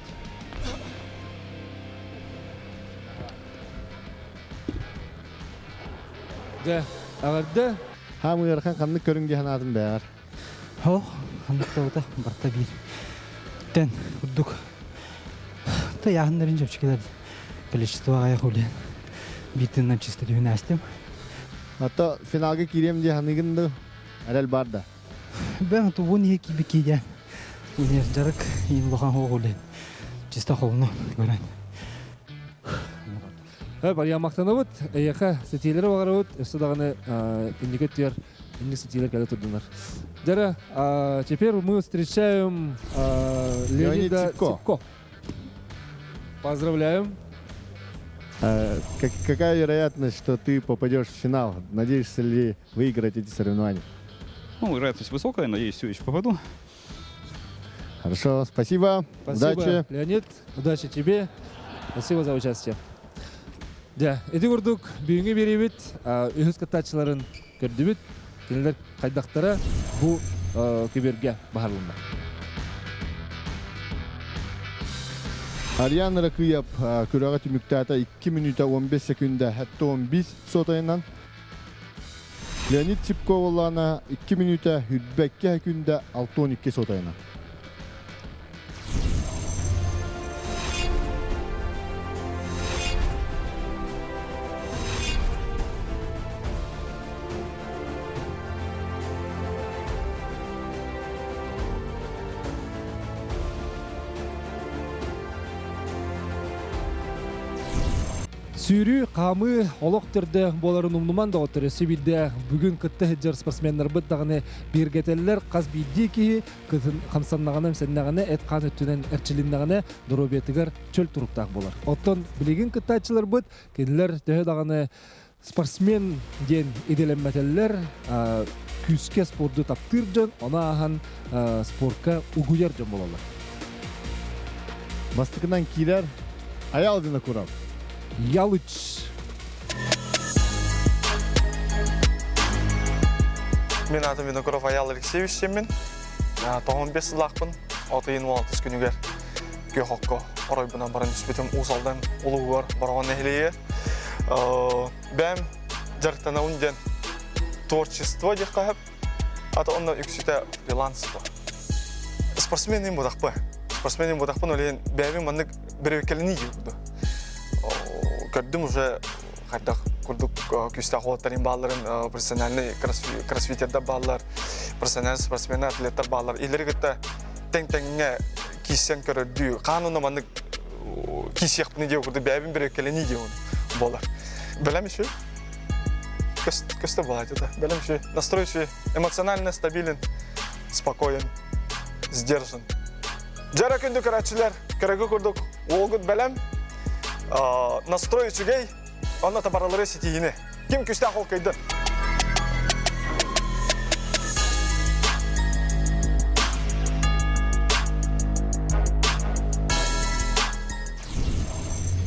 Дьэ, аҕырды. Хаам ыарахан ханнык көрүҥ дии санаатын бэҕэр? Ох, ханнык да барта биир. Тэн курдук. Та яһыннарын чөпчүкелер количество аҕайах үлэн. Биир тыннан чисто түһүн астым. Ата финалга киириэм дии саныгын да эрэл бар да. Бэн тубун иһи киибикиидэ. Унер жарык ин улахан хоҕулен. Чисто холну көрөн. Барыйа мактанабыт, эйиэхэ ситиилэри баҕарабыт, өссө даҕаны инники өттүгэр инник ситиилэр кэлэ турдунар. Дьара, теперь мы встречаем Леонида Ципко. Поздравляем. Какая вероятность, что ты попадешь в финал? Надеешься ли выиграть эти соревнования? Ну, вероятность высокая, надеюсь, все еще попаду. Хорошо, спасибо. Спасибо, Удачи. Леонид. Удачи тебе. Спасибо за участие. Дьэ, ити курдук бүгүҥҥү биэриибит үһүс кыттааччыларын көрдүбүт. Кинилэр хайдахтара бу көбүөргэ баһарылынна. Ариан Ракыев күрэҕи түмүктээтэ 2 мүнүүтэ 15 секүндэ 75 сотайынан. Леонид Цыпков 2 мүнүүтэ хүрбэккэ күндэ 62 сотайынан. Сүүрүү, хаамыы олох төрдө буоларын умнуман доҕоттор өссө биирдэ бүгүн кытта сылдьар спортсменнарбыт даҕаны бииргэтэллэр хас биирдии киһи кытын хамсаннаҕына, эмсэннэҕинэ, эт-хаан өттүнэн эрчилиннэҕинэ доруобуйатыгар чөл туруктаах буолар. Оттон билигин кыттааччыларбыт кинилэр төһө даҕаны спортсмен диэн идэлэммэтэллэр, күүскэ спорду таптыыр дьон, ону ааһан спортка угуйар дьон буолаллар. Бастакынан киирэр Аял Винокуров. Ялыч. Мен атым Винокуров Аял Алексеевич диэммин. 95 сыллаахпын. От ыйын 16 күнүгэр күөх окко оройбунан баран түспүтүм Уус Алдан улууһугар Бороҕон нэһилиэгэр. Бэм дьарыктанабын диэн творчество диэххэ сөп. Ата онно үксүтэ фриланство. Спортсмен будахпы. Спортсмен будахпын олен бэйэбин маннык бэрэбиккэлэнии курдук. Көрдүм уже хайдах курдук. Күстәх уолаттарын баалларын профессиональный кроссфитердар бааллар, профессиональный спортсмен атлеттар бааллар. Илери кытта тең-теңҥэ киирсэн көрөрдүү, хаан маннык киисиэхпини диэ курдук бэйэбин бөрөккэлэнии диэн буолар. Бэлэм еще? Көстө буолааччы да. Бэлэм еще. Настрой еще эмоционально стабилен, спокоен, сдержан. Дьара күндү көрөөччүлэр, көрөгү курдук уолгут бэлэм, настрой үчүгэй, онно табаралары ситиһини. Ким күстээх ол кыйдын?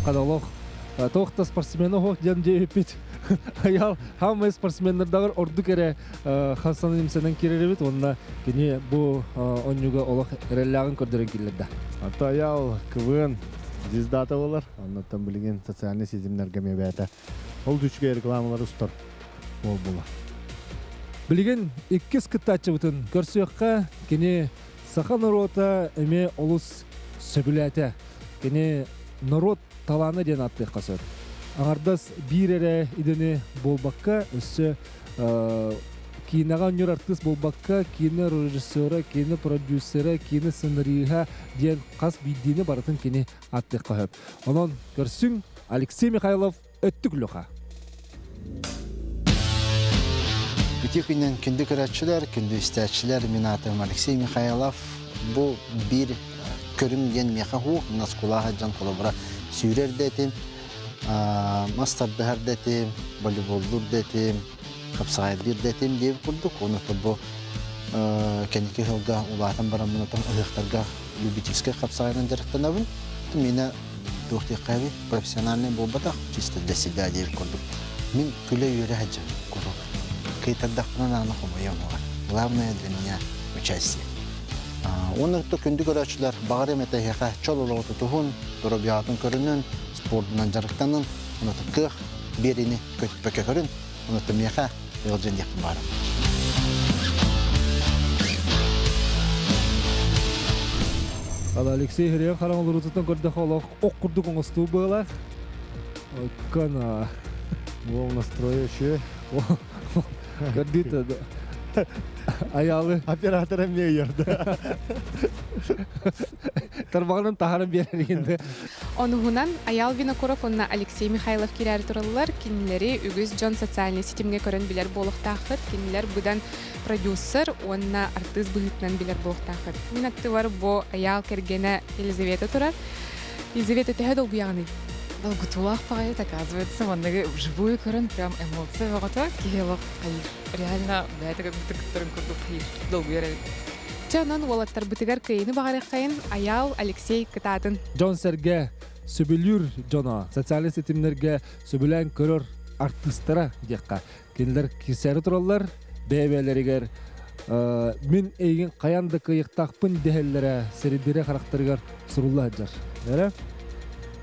Кадалох тоохта спортсмена хоох диэн дьиэппит. Аял хаммай спортсменнардагар ордук эрэ хассан имсенен киреребит уонна кини бу онньуга олох эрэллээҕин көрдөрөн киллэрдэ. Ата аял КВН звездата болар. Оннуттан билигин социальный ситимнерге мебээтэ. Ол үчүгэй рекламалар устар ол була. Билигин иккис кыттааччыбытын көрсүөххэ, кини саха норуота эмиэ олус сөбүлээтэ. Кини норуот талаана диэн ааттыахха сөп. Аҥардас биир эрэ идэни буолбакка, өссө киинэҕэ оонньуур артыыс буолбакка, киинэ режиссера, киинэ продюсера, киинэ сценариһа диэн хас биирдиини барытын кини ааттыахха сөп. Онон көрсүҥ Алексей Михайлов Өттүк Лөха. Үтүө күнүнэн күндү көрөөччүлэр, күндү истээччилэр, мин аатым Алексей Михайлов. Бу биир көрүҥ диэн миэхэ хуох, наскулаах дьон холобура сүүрэр да этим, мас тардыһар да этим, волейболлуур да этим, хапсаҕайдыыр да этим диэбит курдук. Уонна бу кэнники сылга улаатан бараммын отон ыһыахтарга любительскай хапсаҕайынан дьарыктанабын. Миэнэ туох диэххэ профессиональный буолбатах, чисто для себя диэбит курдук. Мин күлэ-үөрэ сылдьабын куруук. Кыйтардахпына даҕаны хомойуом уоҕа. Главное для меня участие. Уонна күндү көрөөччүлэр, баҕар эмэтэ эһиэхэ чол олоҕу тутуһун, доруобуйаҕытын көрүнүн, спордунан дьарыктанын, онно кыах биэриини көтүппэккэ көрүн, онно миэхэ ыалдьан диэхпин баарым. Ал Алексей Хирен харан олорутуттан көрдөхө олох ох курдук оҥостуу быалаах. Кана. Уол настройа үчүгэй. Көрдүүт Аялы. Оператор эмиэ ыйарда. Тарбаҕынан таһаран биэрэригин. Онуһунан Аял Винокуров уонна Алексей Михайлов киирээри тураллар. Кинилэри үгүс дьон социальнай ситимҥэ көрөн билэр буолуохтааххыт. Кинилэр быдан продюсер уонна артыыс быһыытынан билэр буолуохтааххыт. Мин аттыбар бу Аял кэргэнэ Елизавета турар. Елизавета, төһө долгуйаҕыный? Долгутуулаах баҕайы, оказывается, манныгы вживую көрөн прям эмоция бөҕөтө киһи олох хайыр. Реально бэйэтэ кыттарын курдук хайыр, долгуйар эбит. Чэ, онон уолаттарбытыгар кыайыыны баҕарыаххайын Аял, Алексей кытаатын. Дьон-сэргэ сөбүлүүр дьоно, социальнай ситимнэргэ сөбүлээн көрөр артыыстара диэххэ. Кинилэр киирсээри тураллар, бэйэ-бэйэлэригэр мин эйигин хайаан да кыайыахтаахпын дэһэллэрэ сиридирэ харахтарыгар сурулла сылдьар. Эрэ?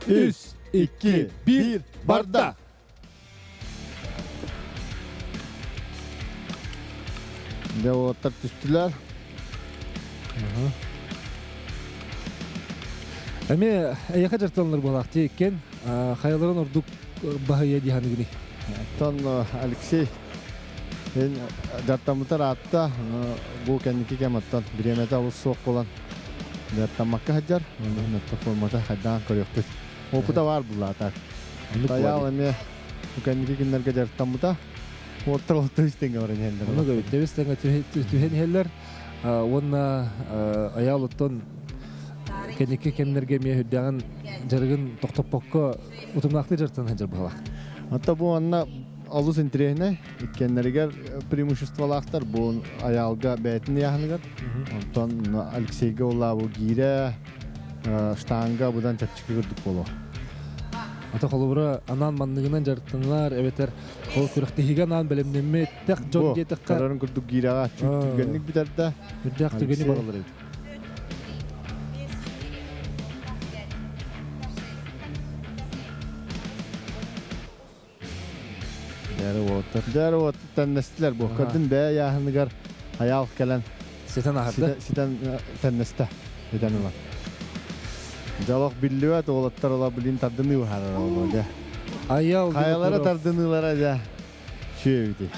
Үс, икки, биир, барда! Дьэ, уолаттар түстүлэр. Эми эйэхэ дьарыктанылар буолаах иккен хайаларын ордук баһыйа дии саныгыный? Оттон Алексей эн дьарыктаммытар аатта бу кэнники кэм оттон бириэмэтэ олус суох буолан дьарыктаммакка сылдьар. Онон формата хайдаан көрүөхпүт. Опыта баар буллаатар. Таяал эмиэ кэнники күннэргэ дьарыктаммыта. Уоттар ол төбүс тэҥҥэ баран иһэллэр. Ону да төбүс тэҥҥэ түһэн иһэллэр. Уонна Аяал оттон кэнники кэмнэргэ эмиэ үрдэҕин дьарыгын тохтоппокко утумнаахтыы дьарыктан сылдьар быһалаах. Ата бу онно олус интэриэһинэй. Иккиэннэригэр преимуществолаахтар бу Аяалга бэйэтин ыйааһыныгар. Онтон Алексейга улаабы гиирэ штанга быдан чэпчэки курдук буолуо. Ата холобура анаан манныгынан дьарыктанылар эбэтэр ол күрэхтэһиигэ анаан бэлэмнэммит тех дьон диэтэххэ көрөрүн курдук гиирэҕэ түргэнник бүтэрдэ. Үрдээх түргэнник баралар эбит. Дәрі уоттар. Дәрі уоттар тэннэстилэр бу. Көрдүн бэйэ яһыныгар аял кэлэн ситэн аһарда. Ситэн тэннэстэ. Ситэн ылар. Дьалох биллибэт уолаттар ола билин тардыныы баһарар ол дьэ. Аял Хайалара тардыныылара дьэ сүөбүтүй.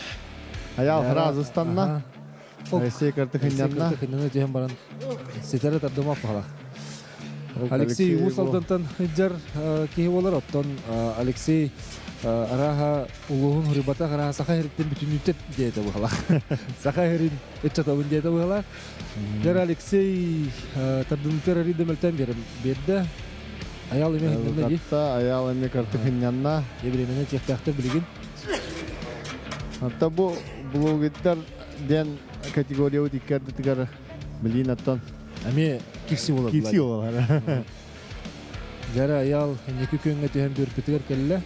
Аял сразу станна. Алексей кыртыхынньанна. Кыртыхынньанна түһэн баран ситэри тардыма пахалах. Алексей Уус Алдантан ыдьар киһи буолар, оттон Алексей арааһа улууһун хуруйбатах арааһа саха иһириттэн бүтүннүүттэн диэтэ быһалаах. Саха иһирин ыччатабын диэтэ быһалаах. Дьэр Алексей тардыныытыгар арыый да мөлтөөн биэрдэ. Аял эмиэ хынньанна дии. Аял эмиэ кыртыхынньанна. Евремене тиэхтээхтэр билигин. Ата бу блогиттар диэн категория икки билин оттон Эмиэ кикси болар. Кикси болар. Дьара Аял инники күөҥҥэ түһэн бүрпүтүгэр кэллэ.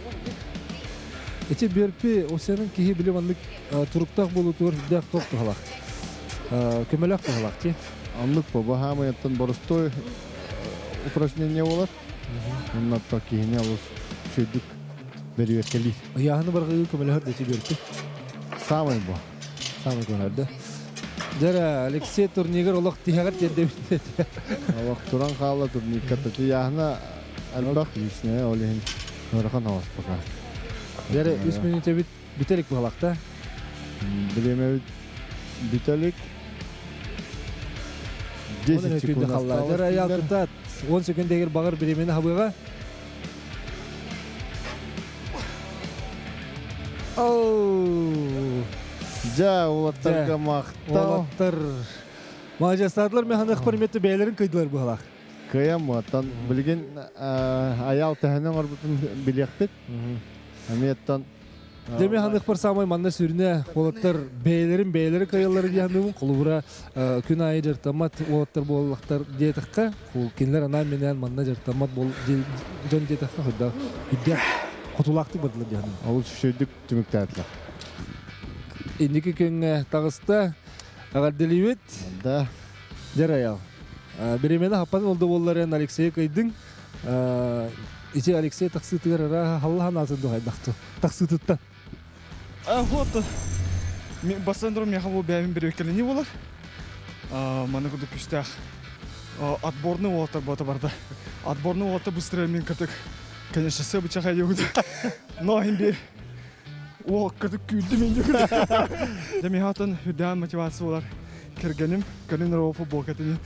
Ити бүрпи осенын киһи били маннык туруктаах болутугар үрдээх топ туһалах. Көмөлөх туһалах ти. Оннук бу баһаамай оттон боростой упражнение болар. Онно киһини олус сүрдүк бөрүөккэлиир. Ыйааһыны барҕыы көмөлөһөр да ити бүрпи. Самый бу. Самый көмөлөрдө. Дьэрэ, Алексей турнигар олох тиһэҕэр тиэрдэбит. Олох туран хаалла турникка ыйааһына элбэх лишнее, ол иһин ыарахан оҕус пока. Дьэрэ, үс мүнүүтэбит бүтэлик быһалахта. Бириэмэбит бүтэлик. 10 секунд осталось. Дьэрэ, аялтытат 10 секунд бағыр бириэмэни хабыаға. Оу! Дьэ, уолаттарга махтал. Уолаттар маладьыастаатылар мен ханыахпар метте бэйэлэрин кыйдылар быһалаах. Кыайан оттон билигин аял төһөнөн оҥорбутун билиэхпит. Эмиэттэн Дьэ мен ханыахпар саамай манна сүрүнэ уолаттар бэйэлэрин бэйэлэри кыайаллары диэхнибин холобура күн аайы дьарыктаммат уолаттар буоллахтар диэтэххэ кинилэр анаан минээн манна дьарыктаммат дьон диэтэххэ хойдоох үрдээх хотулаахтык бардылар диэхнибин. Олус үчүгэйдик түмүктээтилэр. Инники күҥҥэ таҕыста. Эҕэрдэлиибит. Да. Дьэр аял. Бириэмэни хаппан олду буоллар Алексей кыйдыҥ. Ити Алексей тахсыытыгар арааһа халлахан аатын дуһайдахту. Тахсыытыттан. Вот, бастан туран миэхэ бу бэйэбин биреккэлини болар. Маны курдук күстээх отборный уолаттар бота барда. Отборный уолаттар быстро мин кытык, конечно, сыбычах айыгыт. Но им бир О, кытык күүрдүм инде. Дьэ миэхэ үрдээн мотивация болар. Кэргэним кэлин ро футболкатын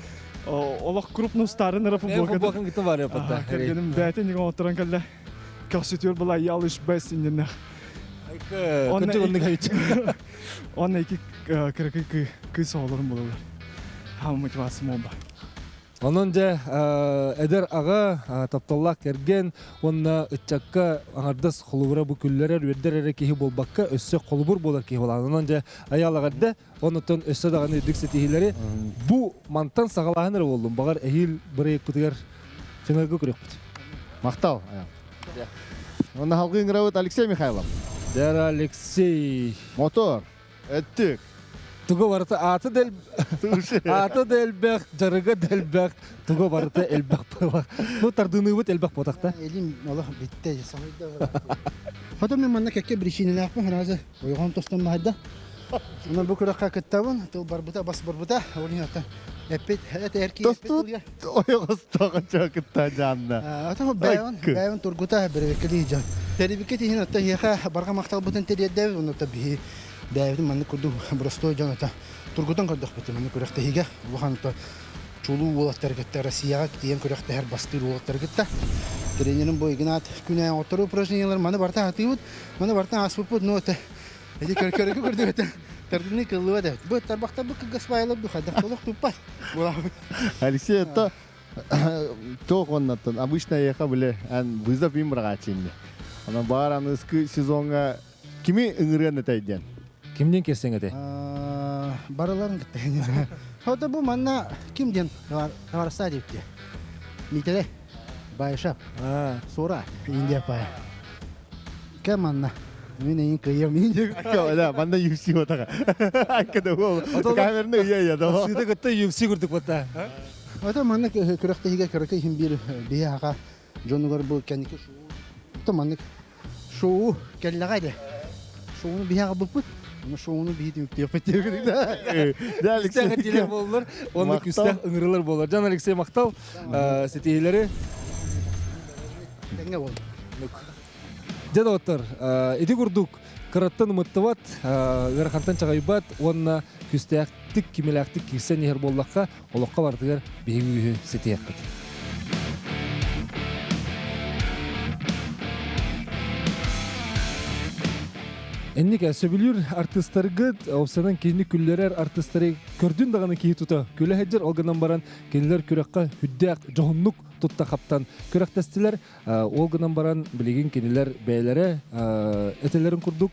олох крупно старын ра футболкатын. Футболкан кытта бар япатта. Кэргэним бэйэтин иҥэ оттуран кэллэ. Көхсүтүөр була ялыш бэс инниннэх. Кырдьык оннук эбит. Онно ики кыракый кыыс оҕолорум булалар. Хаама мотивация буолба. Онон дьэ эдэр аҕа, тапталлаах кэргэн уонна ыччакка аҥардас холобура бу күллэрэр, үөрдэр эрэ киһи буолбакка, өссө холобур буолар киһи буолан. Онон дьэ айаал эҕэрдэ, оннуттан өссө даҕаны үрдүк ситиһиилэри бу мантан саҕалааһын эрэ буоллун. Баҕар эһиил бырайыакпытыгар финалга көрүөхпүт. Махтал, Айаал. Онно салгыы ыҥырабыт Алексей Михайлов. Дэр Алексей. Мотор. Өттүк. Туга барыта ааты да ааты да элбэх, дьарыга да элбэх, туга барыта элбэх буолар. Ну тардыныыбыт элбэх буотахта. Элим олох битте соһуйда. Потом мен манна кэккэ причинэлээхпин харазы ойоҕом тостон баһайда. Онон бу күрэххэ кыттабын, тыл барбыта, бас барбыта, ол иһин эппит, эт эрки Тостут ойоҕостоох кытта дьаанна. Ата бэйэн, бэйэн тургута бэрэбиккэлии дьон. Тэрибиккит иһин отто эһиэхэ барҕа махталбытын тириэрдэбит, онно биһи бэйэбитин маннык курдук боростуой дьон ата тургутан көрдөхпүт маннык күрэхтэһиигэ улахан чулуу уолаттары кытта Россияҕа тиийэн күрэхтэһэр бастыыр уолаттары кытта тренерим бу Игнат күнээн оттору упражнениялар маны барыта атыыбыт маны барыта ааспыппыт но это эти көрөргө көрдүбэт тардыны кыллыба да бу тарбахтар бу кыгас баайлар бу хайдах толох туппат Алексей это туох оннаттан обычно ехал были эн вызов им браҕааччы Онон баар аныскы сезоҥҥа Кими ыҥырыан этэй диэн? Кимдин кирсең этэй? Барыларын кытта. Хото бу манна ким диэн товарыстаа диэбитти. Миитэрэй Байшап. Сура Индия пая. Кем манна? Мин эйин кыйым Индия. Да, манна UFC отаға. Аккада ол. Камерны уя я да. Сыда кытта UFC курдук бата. Ото манна күрэхтэһиигэ кыракый иһин биир биһи аха дьонугар бу кэнники шоу. Маннык Шоу кэллэҕэ дэ. Шоуну биһи аҕалбыппыт. Ону шоуну биһи түмүктүөхпүт диэбит да. Дьэ, Алексей этиилэр буоллар, уонна күстээх ыҥырылар буолар. Жан Алексей махтал ситиһиилэри. Тэҥҥэ буол. Дьэ доҕоттор, ити курдук кыраттан ымыттыбат, ыарахантан чаҕыйбат уонна күстээхтик, кимэлээхтик киирсэн иһэр буоллахха, олоххо барытыгар биһиги үһү ситиһиэхпит. Энник сөбүлүүр артыыстаргыт, опсанан киһини күллэрэр артыыстары көрдүн даҕаны киһи тута күлэ сылдьар, ол гынан баран кинилэр күрэххэ сүрдээх дьоһуннук тутта хаптан күрэхтэстилэр. Ол гынан баран билигин кинилэр бэйэлэрэ этэлэрин курдук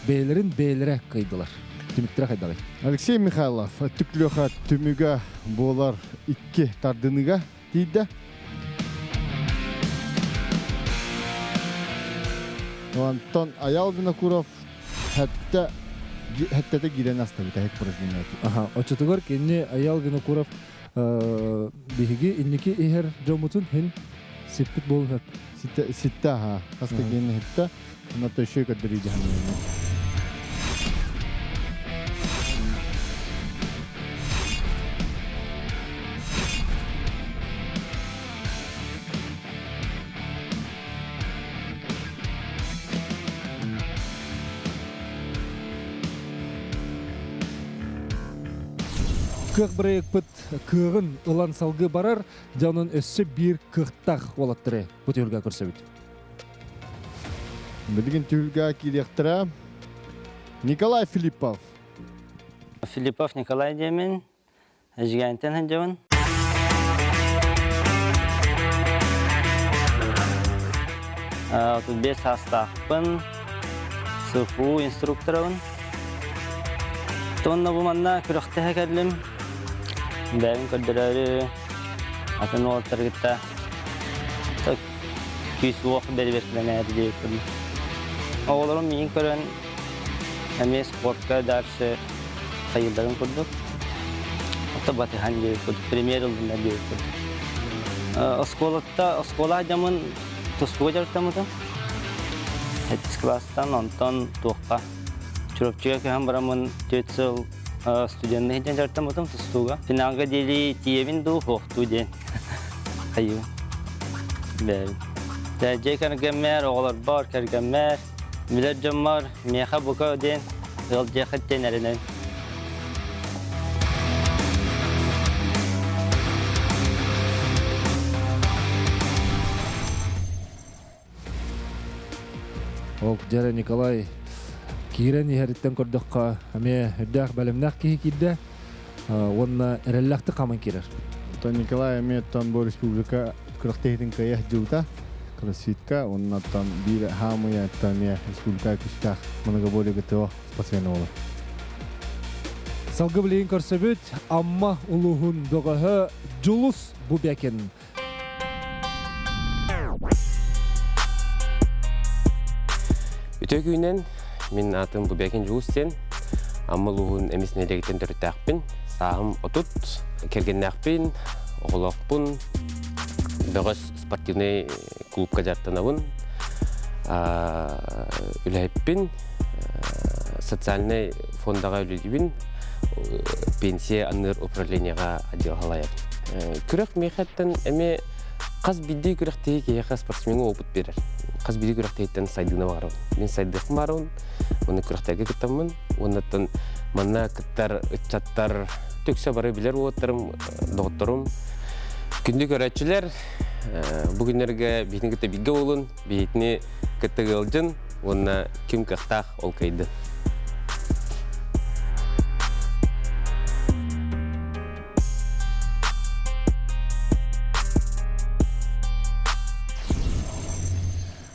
бэйэлэрин бэйэлэрэ кыайдылар. Түмүктэрэ хайдаҕый? Алексей Михайлов Түклөха түмүгэ буолар икки тардыныга тиийдэ. Онтон Аял Винокуров хэтте хеттете киирэн астабыта хек упражнение. Аха, оччотугар кини Аял Винокуров биһиги инники иһэр дьоммутун хин сиппит буолуһар. Ситте аха, хаста киин хитте, онно төшө көрдөрүү дьаһаныы. Кыах бырайыкпыт кыаҕын ылан салгыы барар, дьэ онон өссө биир кыахтаах уолаттары бу түһүлгэ көрсөбүт. Билигин түһүлгэ киириэхтэрэ Николай Филиппов. Филиппов Николай диэмин, Эдьигээнтэн сылдьабын. 35 саастаахпын, СФУ инструкторабын. Тонна бу манна күрэхтэһэ кэллим. Бэйэбин көрдөрөөрү атын уолаттары кытта күүс-уох бэрэбиэркэлэнээри диэбиппин. Оҕолорум миигин көрөн эмиэ спортка дальше хайыылларын курдук. Ото батыһан диэбит курдук, премьер ыллынар диэбит курдук. Оскуолатта оскуола дьамын тустууга дьарыктаммытым. Сэттис кылаастан онтон туохха Чурапчыга көһөн бараммын 4 сыл студенный диэн дьарыктаммытым тустууга. Финалга диэли тиийэбин дуу, суохтуу диэн хайыы. Бэйэбин. Дьиэ кэргэммэр, оҕолорбор, кэргэммэр, билэр дьоммор миэхэ бука диэн ыалдьыаххыт диэн эрэнэбин. Ол дьэрэ Николай киирэн иһэриттэн көрдөххө, эмиэ үрдээх бэлэмнээх киһи киирдэ уонна эрэллээхтик хааман киирэр. Оттон Николай эмиэ оттон бу республика күрэхтэһиитин кыайа сылдьыбыта кроссфитка уонна оттон биир хаамыйа оттон эмиэ республика күүстээх многоборье ГТО спортсмена буолар. Салгы билигин көрсөбүт Амма улууһун бөҕөһө Дьулус Бубякин. Үтө күнэн мин атым Бубякин Дьулус диэн Амма улууһун эмис нэһилиэгиттэн төрүттээхпин. Сааһым 30, кэргэннээхпин, оҕолоохпун, бөҕөс спортивнай клубка дьарыктанабын, үлэһиппин, социальнай фондаҕа үлэлиибин, пенсия анныыр управлениеҕа отдел халайабын. Күрэх миэхэттэн эмиэ хас биирдии күрэхтэһии киһиэхэ спортсмеҥҥа опыт биэрэр. Хас биирдии күрэхтэһииттэн сайдыыны баҕарабын. Мин сайдыахпын баҕарабын, уонна күрэхтэргэ кыттаммын, уоннаттан манна кыттар ыччаттар түксэ бары билэр уолаттарым, доҕотторум. Күндү көрөөччүлэр, бу күннэргэ биһигини кытта бииргэ буолун, биһигини кытта ыалдьын уонна ким кыахтаах ол кыайдын.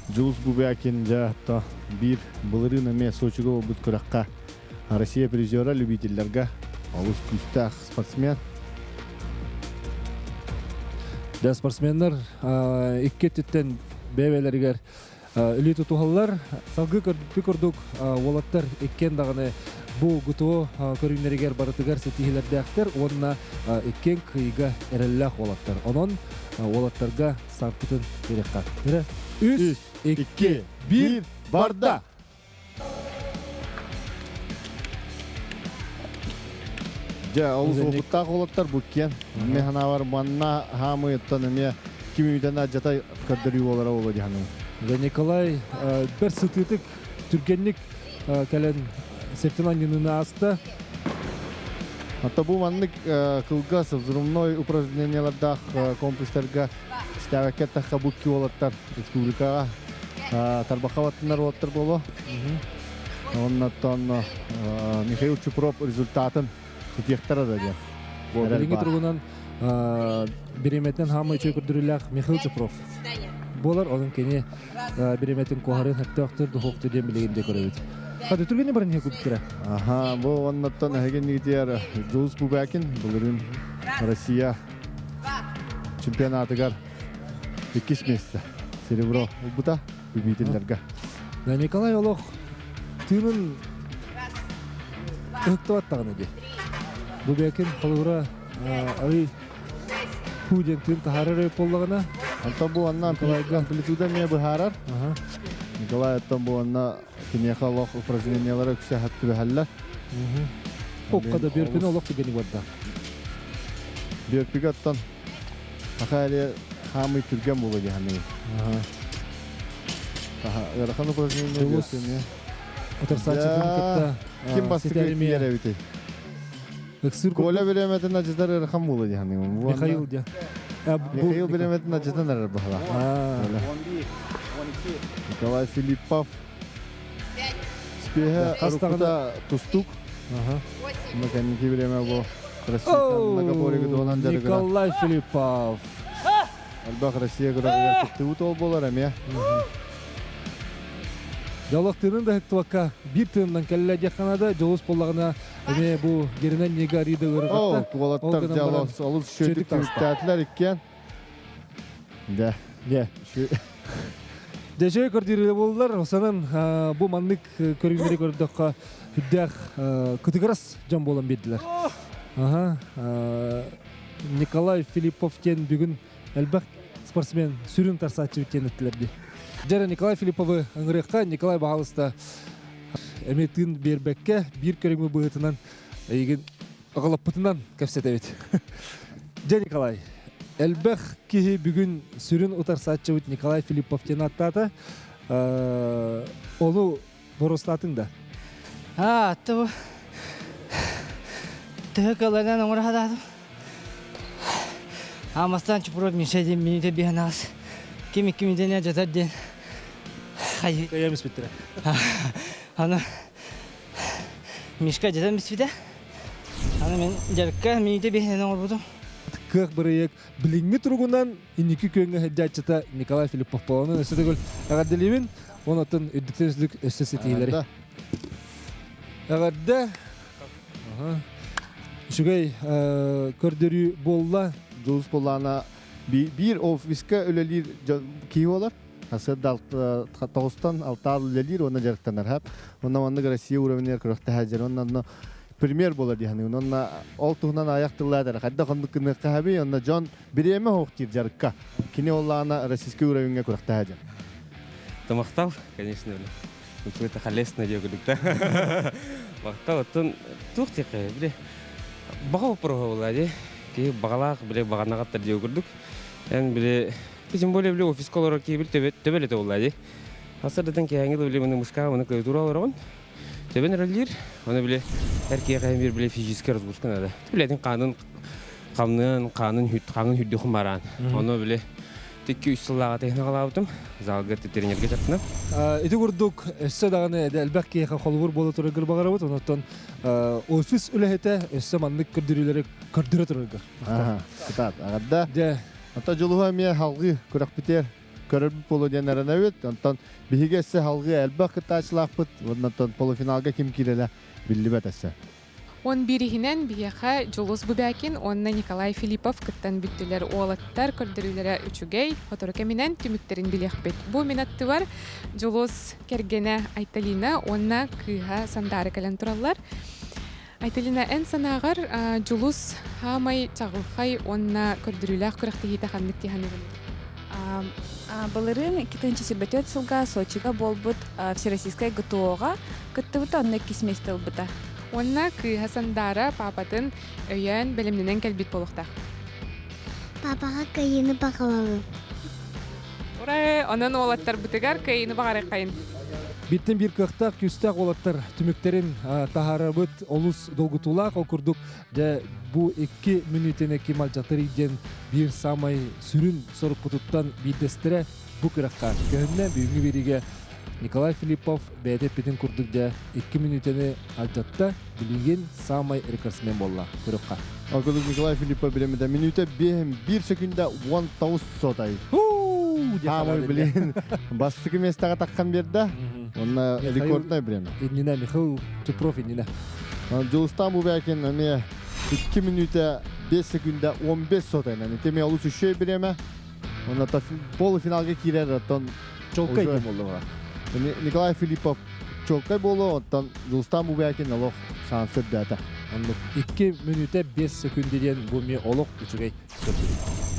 Дьулус Бубякин дьэ биир былырыын эмиэ Сочига буолбут күрэххэ Россия призера любителлэргэ олус күүстээх спортсмен. Да, спортсменнар икки өттүттэн бэйэ-бэйэлэригэр илии тутуһаллар. Салгыы көрбүт курдук уолаттар иккиэн даҕаны бу ГТО көрүҥнэригэр барытыгар ситиһиилэрдээхтэр уонна иккиэн кыайыыга эрэллээх уолаттар. Онон уолаттарга стартпытын биэриэххэ. Үс, икки, биир, барда! Дьэ, олус опыттаах уолаттар бу киэн. Мен санаабар манна хаамыйыттан эмиэ ким үтэн адьата көрдөрүү буолара буолуо дии саныыбын. Да Николай бэр сытыытык түргэнник кэлэн септин анньыныны ааста. Ата бу маннык кылгас взрывной упражнениялардаах комплекстарга истээбэккэ тахха бу уолаттар республикаҕа тарбахха баттынар уолаттар буолуо. Оннотон Михаил Чупров результатын ситиэхтэрэ да диэн. Билиҥҥи туругунан бириэмэтинэн хаамай үчүгэй көрдөрүүлээх Михаил Чупров буолар. Онон кини бириэмэтин куоһарын сөптөөхтөр, духуохтур диэн билигин де көрөбүт. Хады түргэнни баран иһэ кубуттара. Аха, бу оннотон эһиги нигитиэр Джулс Бубякин былырыын Россия чемпионатыгар иккис место серебро ылбыта любителлэргэ. Да Николай олох тыынын ыһыктыбаттаҕына дии. Бубякин холобура арый хуу диэн тыын таһаарар эбит буоллаҕына. Онтон бу онно амплитуда эмиэ быһаарар. Николай оттон бу онно киниэхэ олох упражнениялара үксэ түбэһэллэр. Окка да бөрпүнү олох түгэни барда. Бөрпүгэ оттон Аха хаамый түргэн буолуо дии саныыбын. Ыарахан упражнение бөрпүнү. Утарсааччытын кытта ким бастакы тиийэр эбитий? Коля бириэмэтин ажытар ыарахан буолуо дии саныыбын. Михаил диэн. Михаил бириэмэтин ажытан эрэр баһыла. Николай Филиппов. Спеһэ рукута тустук. Кэнники бириэмэ бу Россия многоборье туһунан дьарыгырар. Николай Филиппов. Элбэх Россия күрэҕигэр кыттыбыт ол буолар эмиэ. Дьолох тыынын да ыһыктыбакка биир тыынынан кэллэ диэххэ наада. Дьолус буоллаҕына эмиэ бу Геринен Нига Рида ыарырҕатта. Уолаттар дьолос олус үчүгэйдик түмүктээтилэр иккиэн. Дэ. Дэ. Дьэ көрдүүрүлэ буоллар, осанан бу маннык көрүҥнэри көрдөххө үрдээх кытыгырас дьон буолан биэрдилэр. Аха, Николай Филиппов диэн бүгүн элбэх спортсмен сүрүн тарсааччыбыт диэн эттилэр дии. Дьэ Николай Филипповы ыҥырыахха, Николай баһаалыста эмиэ тыын биэрбэккэ биир көрүҥү быһыытынан эйигин аҕалаппытынан кэпсэтэбит. Дьэ Николай, элбэх киһи бүгүн сүрүн утарсааччыбыт Николай Филиппов диэн ааттаата. Ону боруостаатыҥ да? Аа, ту төһө кылынан оҥоро сатаатым. Амастан чупуруот Миша диэн минутэ биһэн аҕыс. Ким икки мүнүүтэ жатар диэн. Кыйам испиттэрэ. Аны Мишка дьэтэн биспитэ. Аны мен дьарыкка минутэ биһинэн оҥорбутум. Кыах бырайыак билиҥҥи туругунан инники күөҥҥэ сылдьааччыта Николай Филиппов буолан өссө төгүл эҕэрдэлиибин. Онон үрдүктэн үрдүк өссө ситиһиилэри. Эҕэрдэ. Үчүгэй көрдөрүү буолла. Дьулус буоллаана биир офиска үлэлиир киһи буолар. Сарсыарда тоҕустан алтаал үлэлиир уонна дьарыктанар хап. Онно маннык Россия уровеньгар күрэхтэһэ онно онно премьер буолар дии саныыбын. Онно ол туһунан аҕыйах тыллаатар хайдах оннук гыныахха хабый онно дьон бириэмэ суох диир дьарыкка. Кини оллаана российский уровеньга күрэхтэһэ дьон. Махтал, конечно, какой-то холестный диэкудук да. Махтал, оттон туох диэххэ, били баҕа боппуруоһа буолла дии. Киһи баҕалаах, били баҕанаҕаттар диэ курдук. Эн били тем более били офиска олорор киһи били төбө төбөлөтө буолла дии. Хасырдатын киһиҥи били маны мышка маны клавиатура олороҕун. Төбөн эрэллиир. Оны били эр киһиэхэ бир били физический разгрузка надо. Билетин хаанын хамныан хаанын хүт хаҥын хүрдүхүн бараан. Ону били Икки үс сыллааҕы тэһин аҕалаабытым. Залга тренергэ дьарыктанам. Ити курдук өссө даҕаны элбэх киһиэхэ холобур буола тураргар баҕарабыт. Онон офис үлэһитэ өссө маннык көрдөрүүлэри көрдөрө тураргар. Кытаат. Аҕарда. Дьэ. Онтон дьулуһа эмиэ халгыы күрэхпитигэр көрөрбүт буолуо диэн эрэнэбит. Онтон биһиги өссө халгыы элбэх кыттааччылаахпыт. Онтон полуфиналга ким киирэрэ биллибэт өссө. Он биириһинэн биһиэхэ Дьулус Бубякин уонна Николай Филиппов кыттан бүттүлэр. Уолаттар көрдөрүүлэрэ үчүгэй, сотору кэминэн түмүктэрин билиэхпит. Бу мин аттыбар Дьулус кэргэнэ Айталина уонна кыыһа Сандаара кэлэн тураллар. Айталина, эн санааҕар Дьулус хаамай чаҕылхай уонна көрдөрүүлээх күрэхтэһиитэ ханнык дии саныыгыный? Былырыын 2024 сылга Сочига буолбут Всероссийскай ГТО-ҕа кыттыбыта, онно иккис миэстэ ылбыта. Уонна кыыһа Сандаара паапатын өйөөн бэлэмнэнэн кэлбит буолуохтаах. Папаҕа кыайыыны баҕалабын. Ура! Онон уолаттарбытыгар кыайыыны баҕарыаххайын. Бииртэн биир кыахтаах, күүстээх уолаттар түмүктэрин таһаарабыт олус долгутуулаах. Ол курдук, дьэ, бу икки мүнүүтэни ким алдьатарый диэн биир саамай сүрүн сорукпутуттан биирдэстэрэ бу күрэххэ көһүннэ. Бүгүҥҥү биэриигэ Николай Филиппов бэйэтэ эппитин курдук дьэ икки мүнүүтэни алдьатта. Билигин саамай рекордсмен буолла күрэххэ. Ол курдук Николай Филиппов билэммитэ мүнүүтэ 5 секунда 19 сотай. Хаамай билин бастакы местаҕа таххан биэрдэ. Онно рекордное время. Иннинэ Михаил Чупров иннинэ. Дьулустан Бубякин эмиэ 2 мүнүүтэ 5 секунда 15 сотайынан. Ити эмиэ олус үчүгэй бириэмэ. Онно полуфиналга киирэр оттон Чолкай диэн буолла. Николай Филиппов чолкай буолуо, оттон Дьулустан Бубякин олох шансы үрдээтэ. Оннук 2 мүнүүтэ 5 секунда диэн бу эмиэ олох үчүгэй көрдөрүү.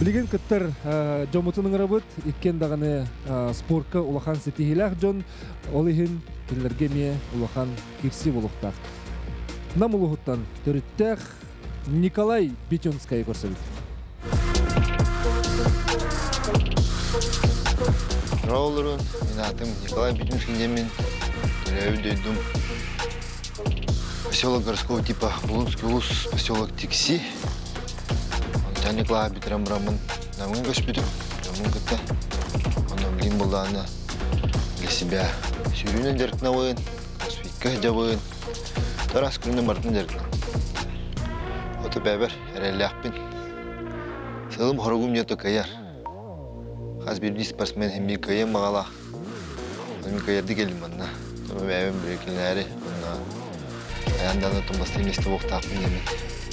Билигин кыттар дьоммутун ыҥырабыт. Иккиэн даҕаны спортка улахан ситиһиилээх дьон. Ол иһин кинилэргэ эмиэ улахан кирси буолуохтаах. Нам улууһуттан төрүттээх Николай Бетюнскайы көрсөбүт. Роллерун, мин атым Николай Бетюнский диэммин, төрөөбүт дойдум поселок городского типа Булунский улус, поселок Тикси. Онтон Николай бүтэрэн бараммын Намҥа көспүтүм, дьоммун кытта. Онно билигин буоллаҕына для себя сүүрүүнэн дьарыктанабын, кроссфитка сылдьабын, Тараас күнүнэн барытын дьарыктанабын. Ото бэбэр эрэллээхпин. Сылым хоругум диэн кыайар. Хас биирдии спортсмен химмии кыайыан баҕалаах. Мин кыайарды кэллим манна. Томо бэйэбин бүрүкүнээри онно айан даҕаны оттон бастыыр миэстэ буолуохтаахпын диэммин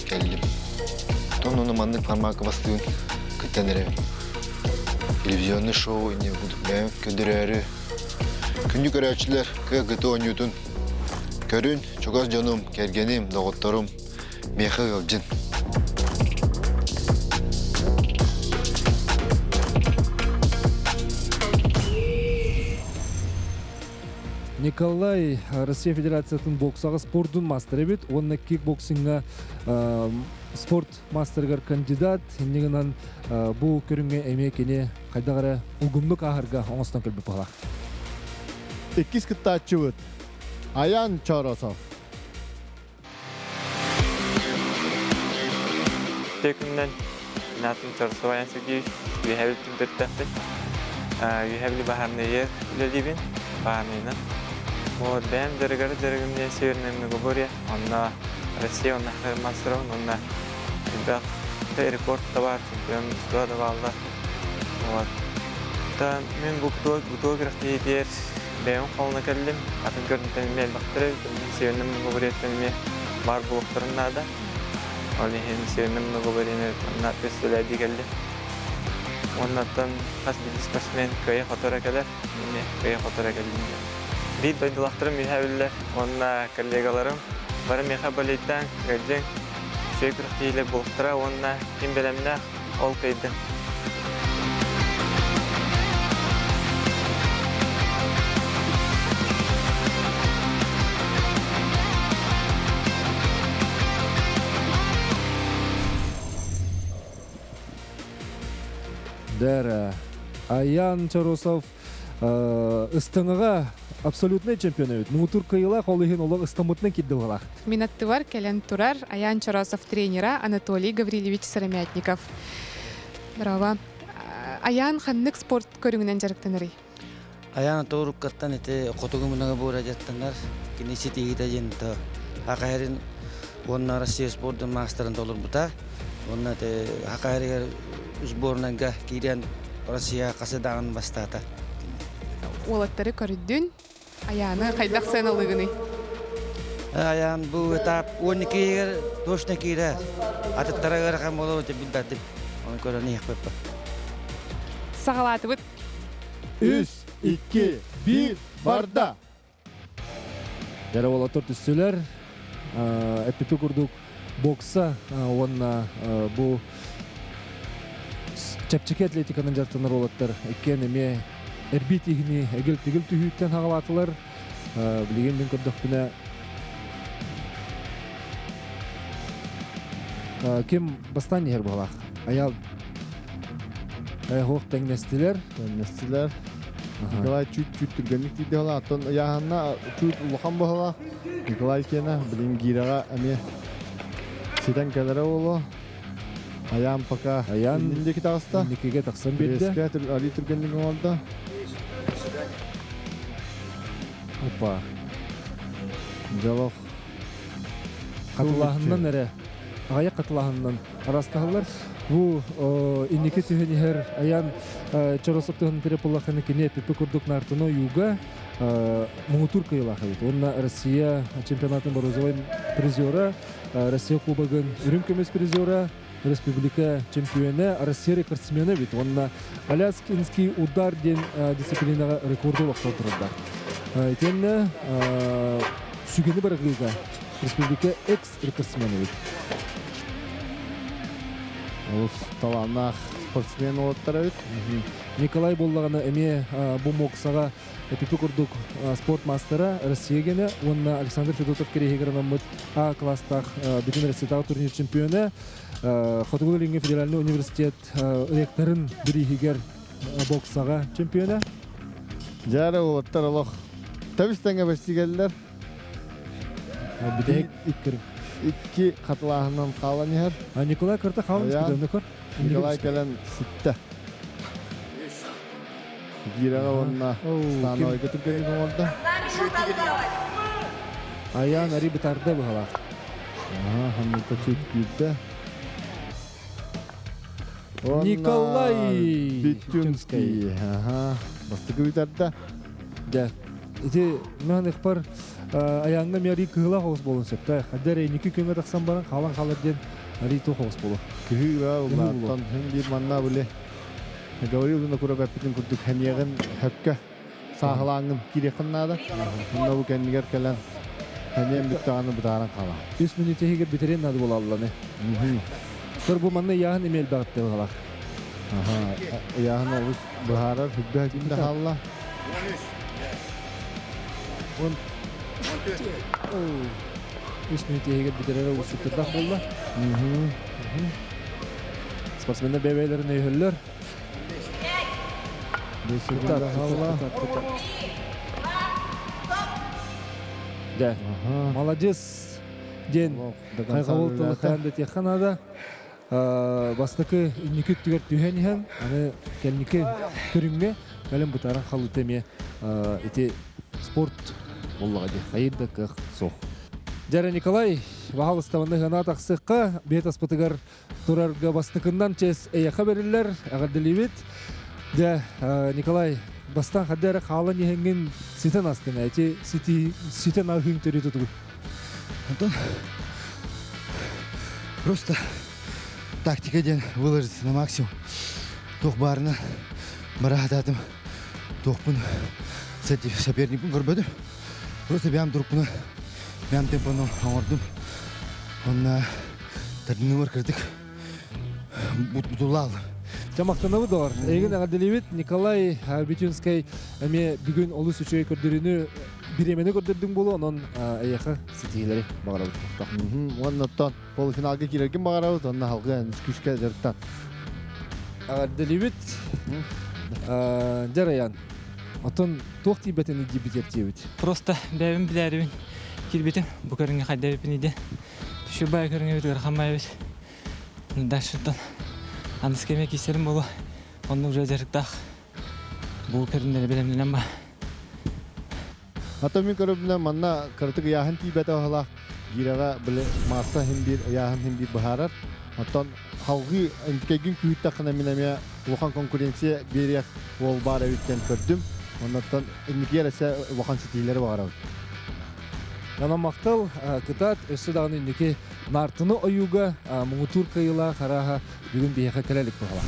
кэллим. Оттон ону маннык формакка бастыыбын кыттан эрэбин. Телевизионный шоу инньэ курдук бэйэм көрдөрөөрү күндү көрөөччүлэр кыа кыты оонньуутун көрүн, чугас дьонум, кэргэним, доҕотторум миэхэ ыалдьын. Николай Россия Федерациятын боксаҕа спордун мастера эбит уонна кикбоксиҥҥа спорт мастерыгар кандидат. Инньэ гынан бу көрүҥҥэ эмиэ кини хайдах эрэ улгумнук ааһарга оҥостон кэлбит быһалаах. Иккис кыттааччыбыт Аян Чоросов. Үтүө күнүнэн мин аатым Чоросов Аян Сергеевич, Үөһээ Бүлүүттэн төрүттээхпин. Үөһээ Бүлүү баһаарынайыгар үлэлиибин, баһаарынайынан. Вот, бэйэм дьарыгар дьарыгым диэн Северное многоборье, онно Россия уонна мастеров, онно элбэх рекорд да баар, чемпион да бааллар. Вот. Та мин бу бутуо күрэхтэһиитигэр бэйэм холуна кэллим. Атын көрүҥтэн эмиэ элбэхтэр эбит. Северный многоборьеттан эмиэ баар буолуохтарын наада. Ол иһин Северный многоборьены манна представляйдыы кэллим. Уоннаттан хас биирдии спортсмен кыайа-хотора кэлэр. Эмиэ кыайа-хотора кэллим диэн. Биир дойдулаахтарым үөһэ биллэр уонна коллегаларым бары миэхэ болейдаан, ыалдьыҥ, үчүгэй күрэхтэһиилэр буолуохтара уонна ким бэлэмнээх ол кыайдын. Дэр Аян Чоросов ыстаҥаҕа абсолютнай чемпион эбит. Муҥутуур кыайыылаах, ол иһин олох ыстаммытынан киирдэ быһалаах. Мин аттыбар кэлэн турар Аян Чоросов тренера Анатолий Гаврильевич Сыромятников. Браво. Аян ханнык спорт көрүҥүнэн дьарыктанарый? Аян тууруккаттан ити хотугу мунага буора дьарыктанар. Кини ситиһиитэ диэн то Хакаһэрин уонна Россия спордун маастарын толорбута. Уонна ити Хакаһэригэр сборнайга киирэн Россия хасы даҕаны бастаата. Уолаттары көрдүн, Аяаны хайдах сыаналыыгыный? Аян бу этап 12-гэр точно киирэр. Атыттара ыарахан буолуо билбэтим. Оны көрөн иһиэхпиппин. Саҕалаатыбыт. Үс, икки, биир, барда! Дьэрэ уолаттар түстүлэр. Эппиппи курдук. бокса уонна бу чэпчэки атлетиканан дьарыктанар уолаттар иккиэн эмиэ эрбии тиһини эгил-тигил түһүүттэн хаҕалаатылар. Билигин мин көрдөхпүнэ ким бастаан иһэр быһалаах? Аял Айхох тэҥнэстилэр. Тэҥнэстилэр. Николай чуть-чуть түргэнник тиийдэ быһалаах. Оттон ыйааһынна чуть улахан быһалаах. Николай киэнэ билин гиирэҕэ эмиэ ситэн кэлэрэ буолуо. Аян пока Аян иннин диэки таҕыста. Инникигэ тахсан биэрдэ. Резкэ али түргэнник оҥордо. Опа. Дьолох. Хатылааһыннан эрэ аҕыйах хатылааһыннан арастаһаллар. Бу инники түһэн иһэр Аян Чоросов туһун переполоханы кини эпипи курдук нартыны ойууга муҥутуур кыайыылаах эбит. Уонна Россия чемпионатын бронзовай призера, Россия кубогын үрүҥ көмүс призера, республика чемпиона, Россия рекордсмена эбит. Уонна Аляскинский удар диэн дисциплинаҕа рекорду олохтоон турардар. Итиэннэ сүгэни бырагыыга республика экс-рекордсмен эбит. Олус талааннаах спортсмен уолаттар эбит. Николай буоллаҕына эмиэ бу моксаҕа Эпипи курдук спорт маастара Россия генэ уонна Александр Федотов кэриэһигэр анаммыт А класстаах бүтүн Россиятааҕы турнир чемпиона, Хотугу Илиҥҥи федеральный университет ректорын бирииһигэр боксаҕа чемпиона. Дьээрэ уолаттар олох тэбис тэҥэ бэстигэллэр. Бүтэһик икки Икки хатылааһынан хаалан иһэр. Николай кырта хаалан испит Николай кэлэн ситтэ. Гирэҕэ уонна становойга түргэнник оҥордо. Айаан ари бытарда быһалаах. Аха, ханныта чуть күүрдэ. Николай Бетюнский. Аха, бастакы бүтэрдэ. Дьэ, ити мин ыкпар аяҥҥа миари кыһыла хоҕус буолун сөптөөх. Хаддар эйники күҥҥэ тахсан баран хаалан хаалар диэн ари ту хоҕус буолу. Күһүү улааттан хин биир манна били Говорил Винокуров эппитин курдук хэниэҕин хөккө сааһылааҥҥын киириэххин наада. Онно бу кэннигэр кэлэн хэниэн бүттэҕинэ бытааран хаалар. Үс мүнүүтэ иһигэр бүтэрин наада буолалланы. Көр бу манна ыйааһын эмиэ элбэҕиттэ быһалаах. Аха, ыйааһын олус быһаарар, хүрбэ күндэ хаалла. Он үс мүнүүтэ иһигэр бүтэрэрэ уустуктардаах буолла. Спортсменнар бэйэ-бэйэлэрин өйөһөллөр. Дьэ, молодец диэн хайҕабыл тылы хаан дэтиэххэ наада. Бастакы инники өттүгэр түһэн иһэн, аны кэнники көрүҥҥэ кэлин бытааран халыта эмиэ ити спорт буоллаҕа дии, хайыр да кыах суох. Дьэрэ Николай, баһаалыстабаны ыһана тахсыахха, бэйэ таспытыгар турарга бастакыннан чэс эйэхэ бэриллэр, эҕэрдэлиибит. Дьэ, Николай, бастаан хадда эрэ хаалан иһэҥҥин ситэн астын, эти сити ситэн аһыың төрү тутугун. Антон, просто тактика диэн выложиться на максимум. Туох баарына бараатаатым, туохпун соперникпын көрбөтүм. Просто бэйэм турукпуна, бэйэм темпону оҥордум. Онно тардыныбар кырдык бутулаал. Дьэ махтанабыт доҕор. Эйигин эҕэрдэлиибит. Николай Бетюнскай эмиэ бүгүн олус үчүгэй көрдөрүүнү бириэмэни көрдөрдүҥ буолуо, онон эйиэхэ ситиһиилэри баҕарабыт. Уонна оттон полуфиналга киирэргин баҕарабыт, онно халгы күүскэ дьарыктан. Эҕэрдэлиибит. Дьэ Раян, оттон туох тиийбэтин диэбит диэбит? Просто бэйэбин билээрибин киирбитим. Бу көрүҥҥэ хайда эбиппин иде. Түшү бай көрүҥҥэ ыарахан бай эбит. Дальшыттан аныгыс кэмэ киирсэрим буолуо. Онно уже дьарыктаах бу көрүҥнэри бэлэмнэнэн ба. Ата мин көрөбүнэн манна кыратык ыйааһын тиийбэтэ баһылаах гирэҕэ били маасса иһин биир ыйааһын иһин биир быһаарар. Оттон халҕыы интикэйгин күүттэххинэ мин эмиэ улахан конкуренция биэриэх уол баар эбит диэн көрдүм. Оннуттан инники эрэ улахан ситиһиилэри баҕарабын. Онон махтал, кытаат, өссө даҕаны инники наартыны ойууга муҥутуур кыайыылаах арааһа бүгүн биһиэхэ кэлэ илик баҕалаах.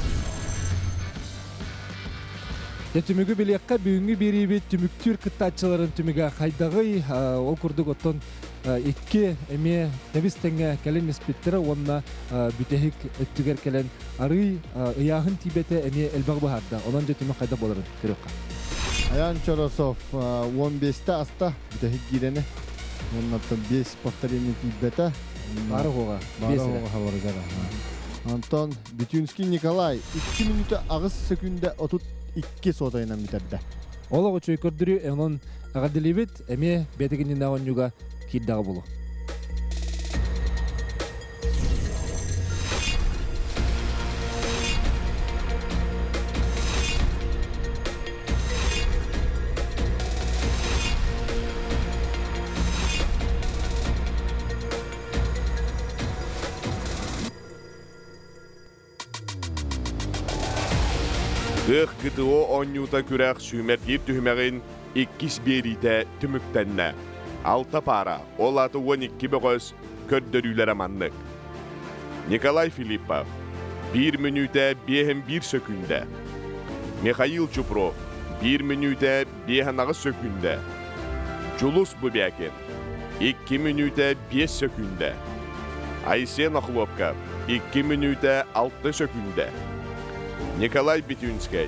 Дьэ түмүгү билиэххэ бүгүҥҥү биэриибит түмүктүүр кыттааччыларын түмүгэ хайдаҕый? Ол курдук оттон Икки эмиэ тэбис тэҥҥэ кэлин испиттэрэ уонна бүтэһик өттүгэр кэлэн арыый ыйааһын тиийбэтэ эмиэ элбэх быһаарда. Онон дьэ түмүк хайдах буоларын көрүөххэ. Аян Чоросов 15-те аста бүтэһик киирэни. Оннуттан 5 повторение тиийбэтэ. Бары хоға. Бары хоға хабарыгар. Антон Бетюнский Николай 2 минута 8 секунда 32 сотайынан бүтэрдэ. Олох үчүгэй көрдөрүү, онон эҕэрдэлиибит, эмиэ бэйэтигиннинэ оонньууга киирдэҕэ буолуо. Кыах ГТО оонньуута күрэх сүүмэрдиир түһүмэҕин иккис биэриитэ түмүктэннэ. Алта паара, ол аата 12 бөҕөс көрдөрүүлэрэ маннык. Николай Филиппов, биир мүнүүтэ биэһин биир сөкүүндэ. Михаил Чупров, биир мүнүүтэ биэһин аҕыс сөкүүндэ. Дьулус Бубякин, 2 мүнүүтэ 5 сөкүүндэ. Айсен Охлопков 2 мүнүүтэ 6 сөкүүндэ. Николай Бетюнскэй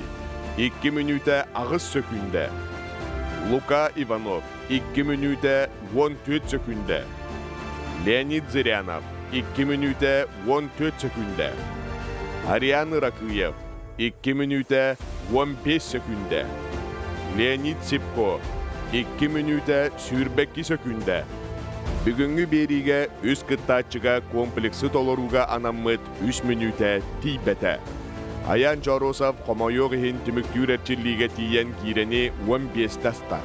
2 мүнүүтэ 8 сөкүүндэ. Лука Иванов 2 мүнүүтэ 14 сөкүүндэ. Леонид Зырянов 2 мүнүүтэ 14 сөкүүндэ. Ариан Ыракыев 2 мүнүүтэ 15 сөкүүндэ. Леонид Сипко 2 мүнүүтэ 22 сөкүүндэ. Бүгүҥҥү биэриигэ үс кыттааччыга комплексы толорууга анаммыт үс мүнүүтэ тиийбэтэ. Аян Чоросов хомойуох иһин түмүктүүр эрчиллиигэ тиийэн киирэни 15-тэ аста.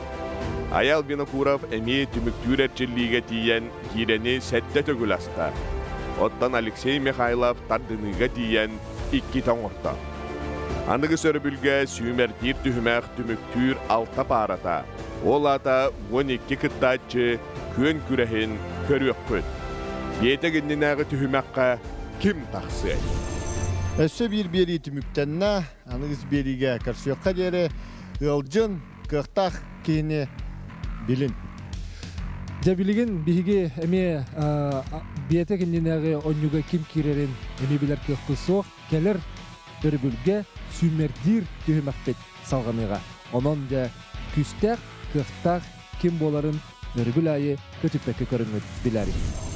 Аял Винокуров эмиэ түмүктүүр эрчиллиигэ тиийэн киирэни сэттэ төгүл аста. Оттон Алексей Михайлов тардыныыга тиийэн иккитэ оҥорто. Аныгыс өрөбүлгэ сүүмэрдиир түһүмэх түмүктүүр алта паарата, ол аата 12 кыттааччы күөн күрэһин көрүөххүт. Биэтэк иннинээҕи түһүмэххэ ким тахсыай? Өссө биир биэрии түмүктэннэ. Аныгыс биэриигэ көрсүөххэ диэри ыалдьын, кыахтаах киһини билин. Дьэ билигин биһиги эмиэ биэтэк иннинээҕи онньуга ким киирэрин эмиэ билэр кыахпыт суох. Кэлэр өрөбүлгэ сүүмэрдиир түһүмэхпит салҕаныаҕа. Онон дьэ күүстээх, кыахтаах ким буоларын өрөбүл аайы көтүппэккэ көрөҥҥүт билээриҥ.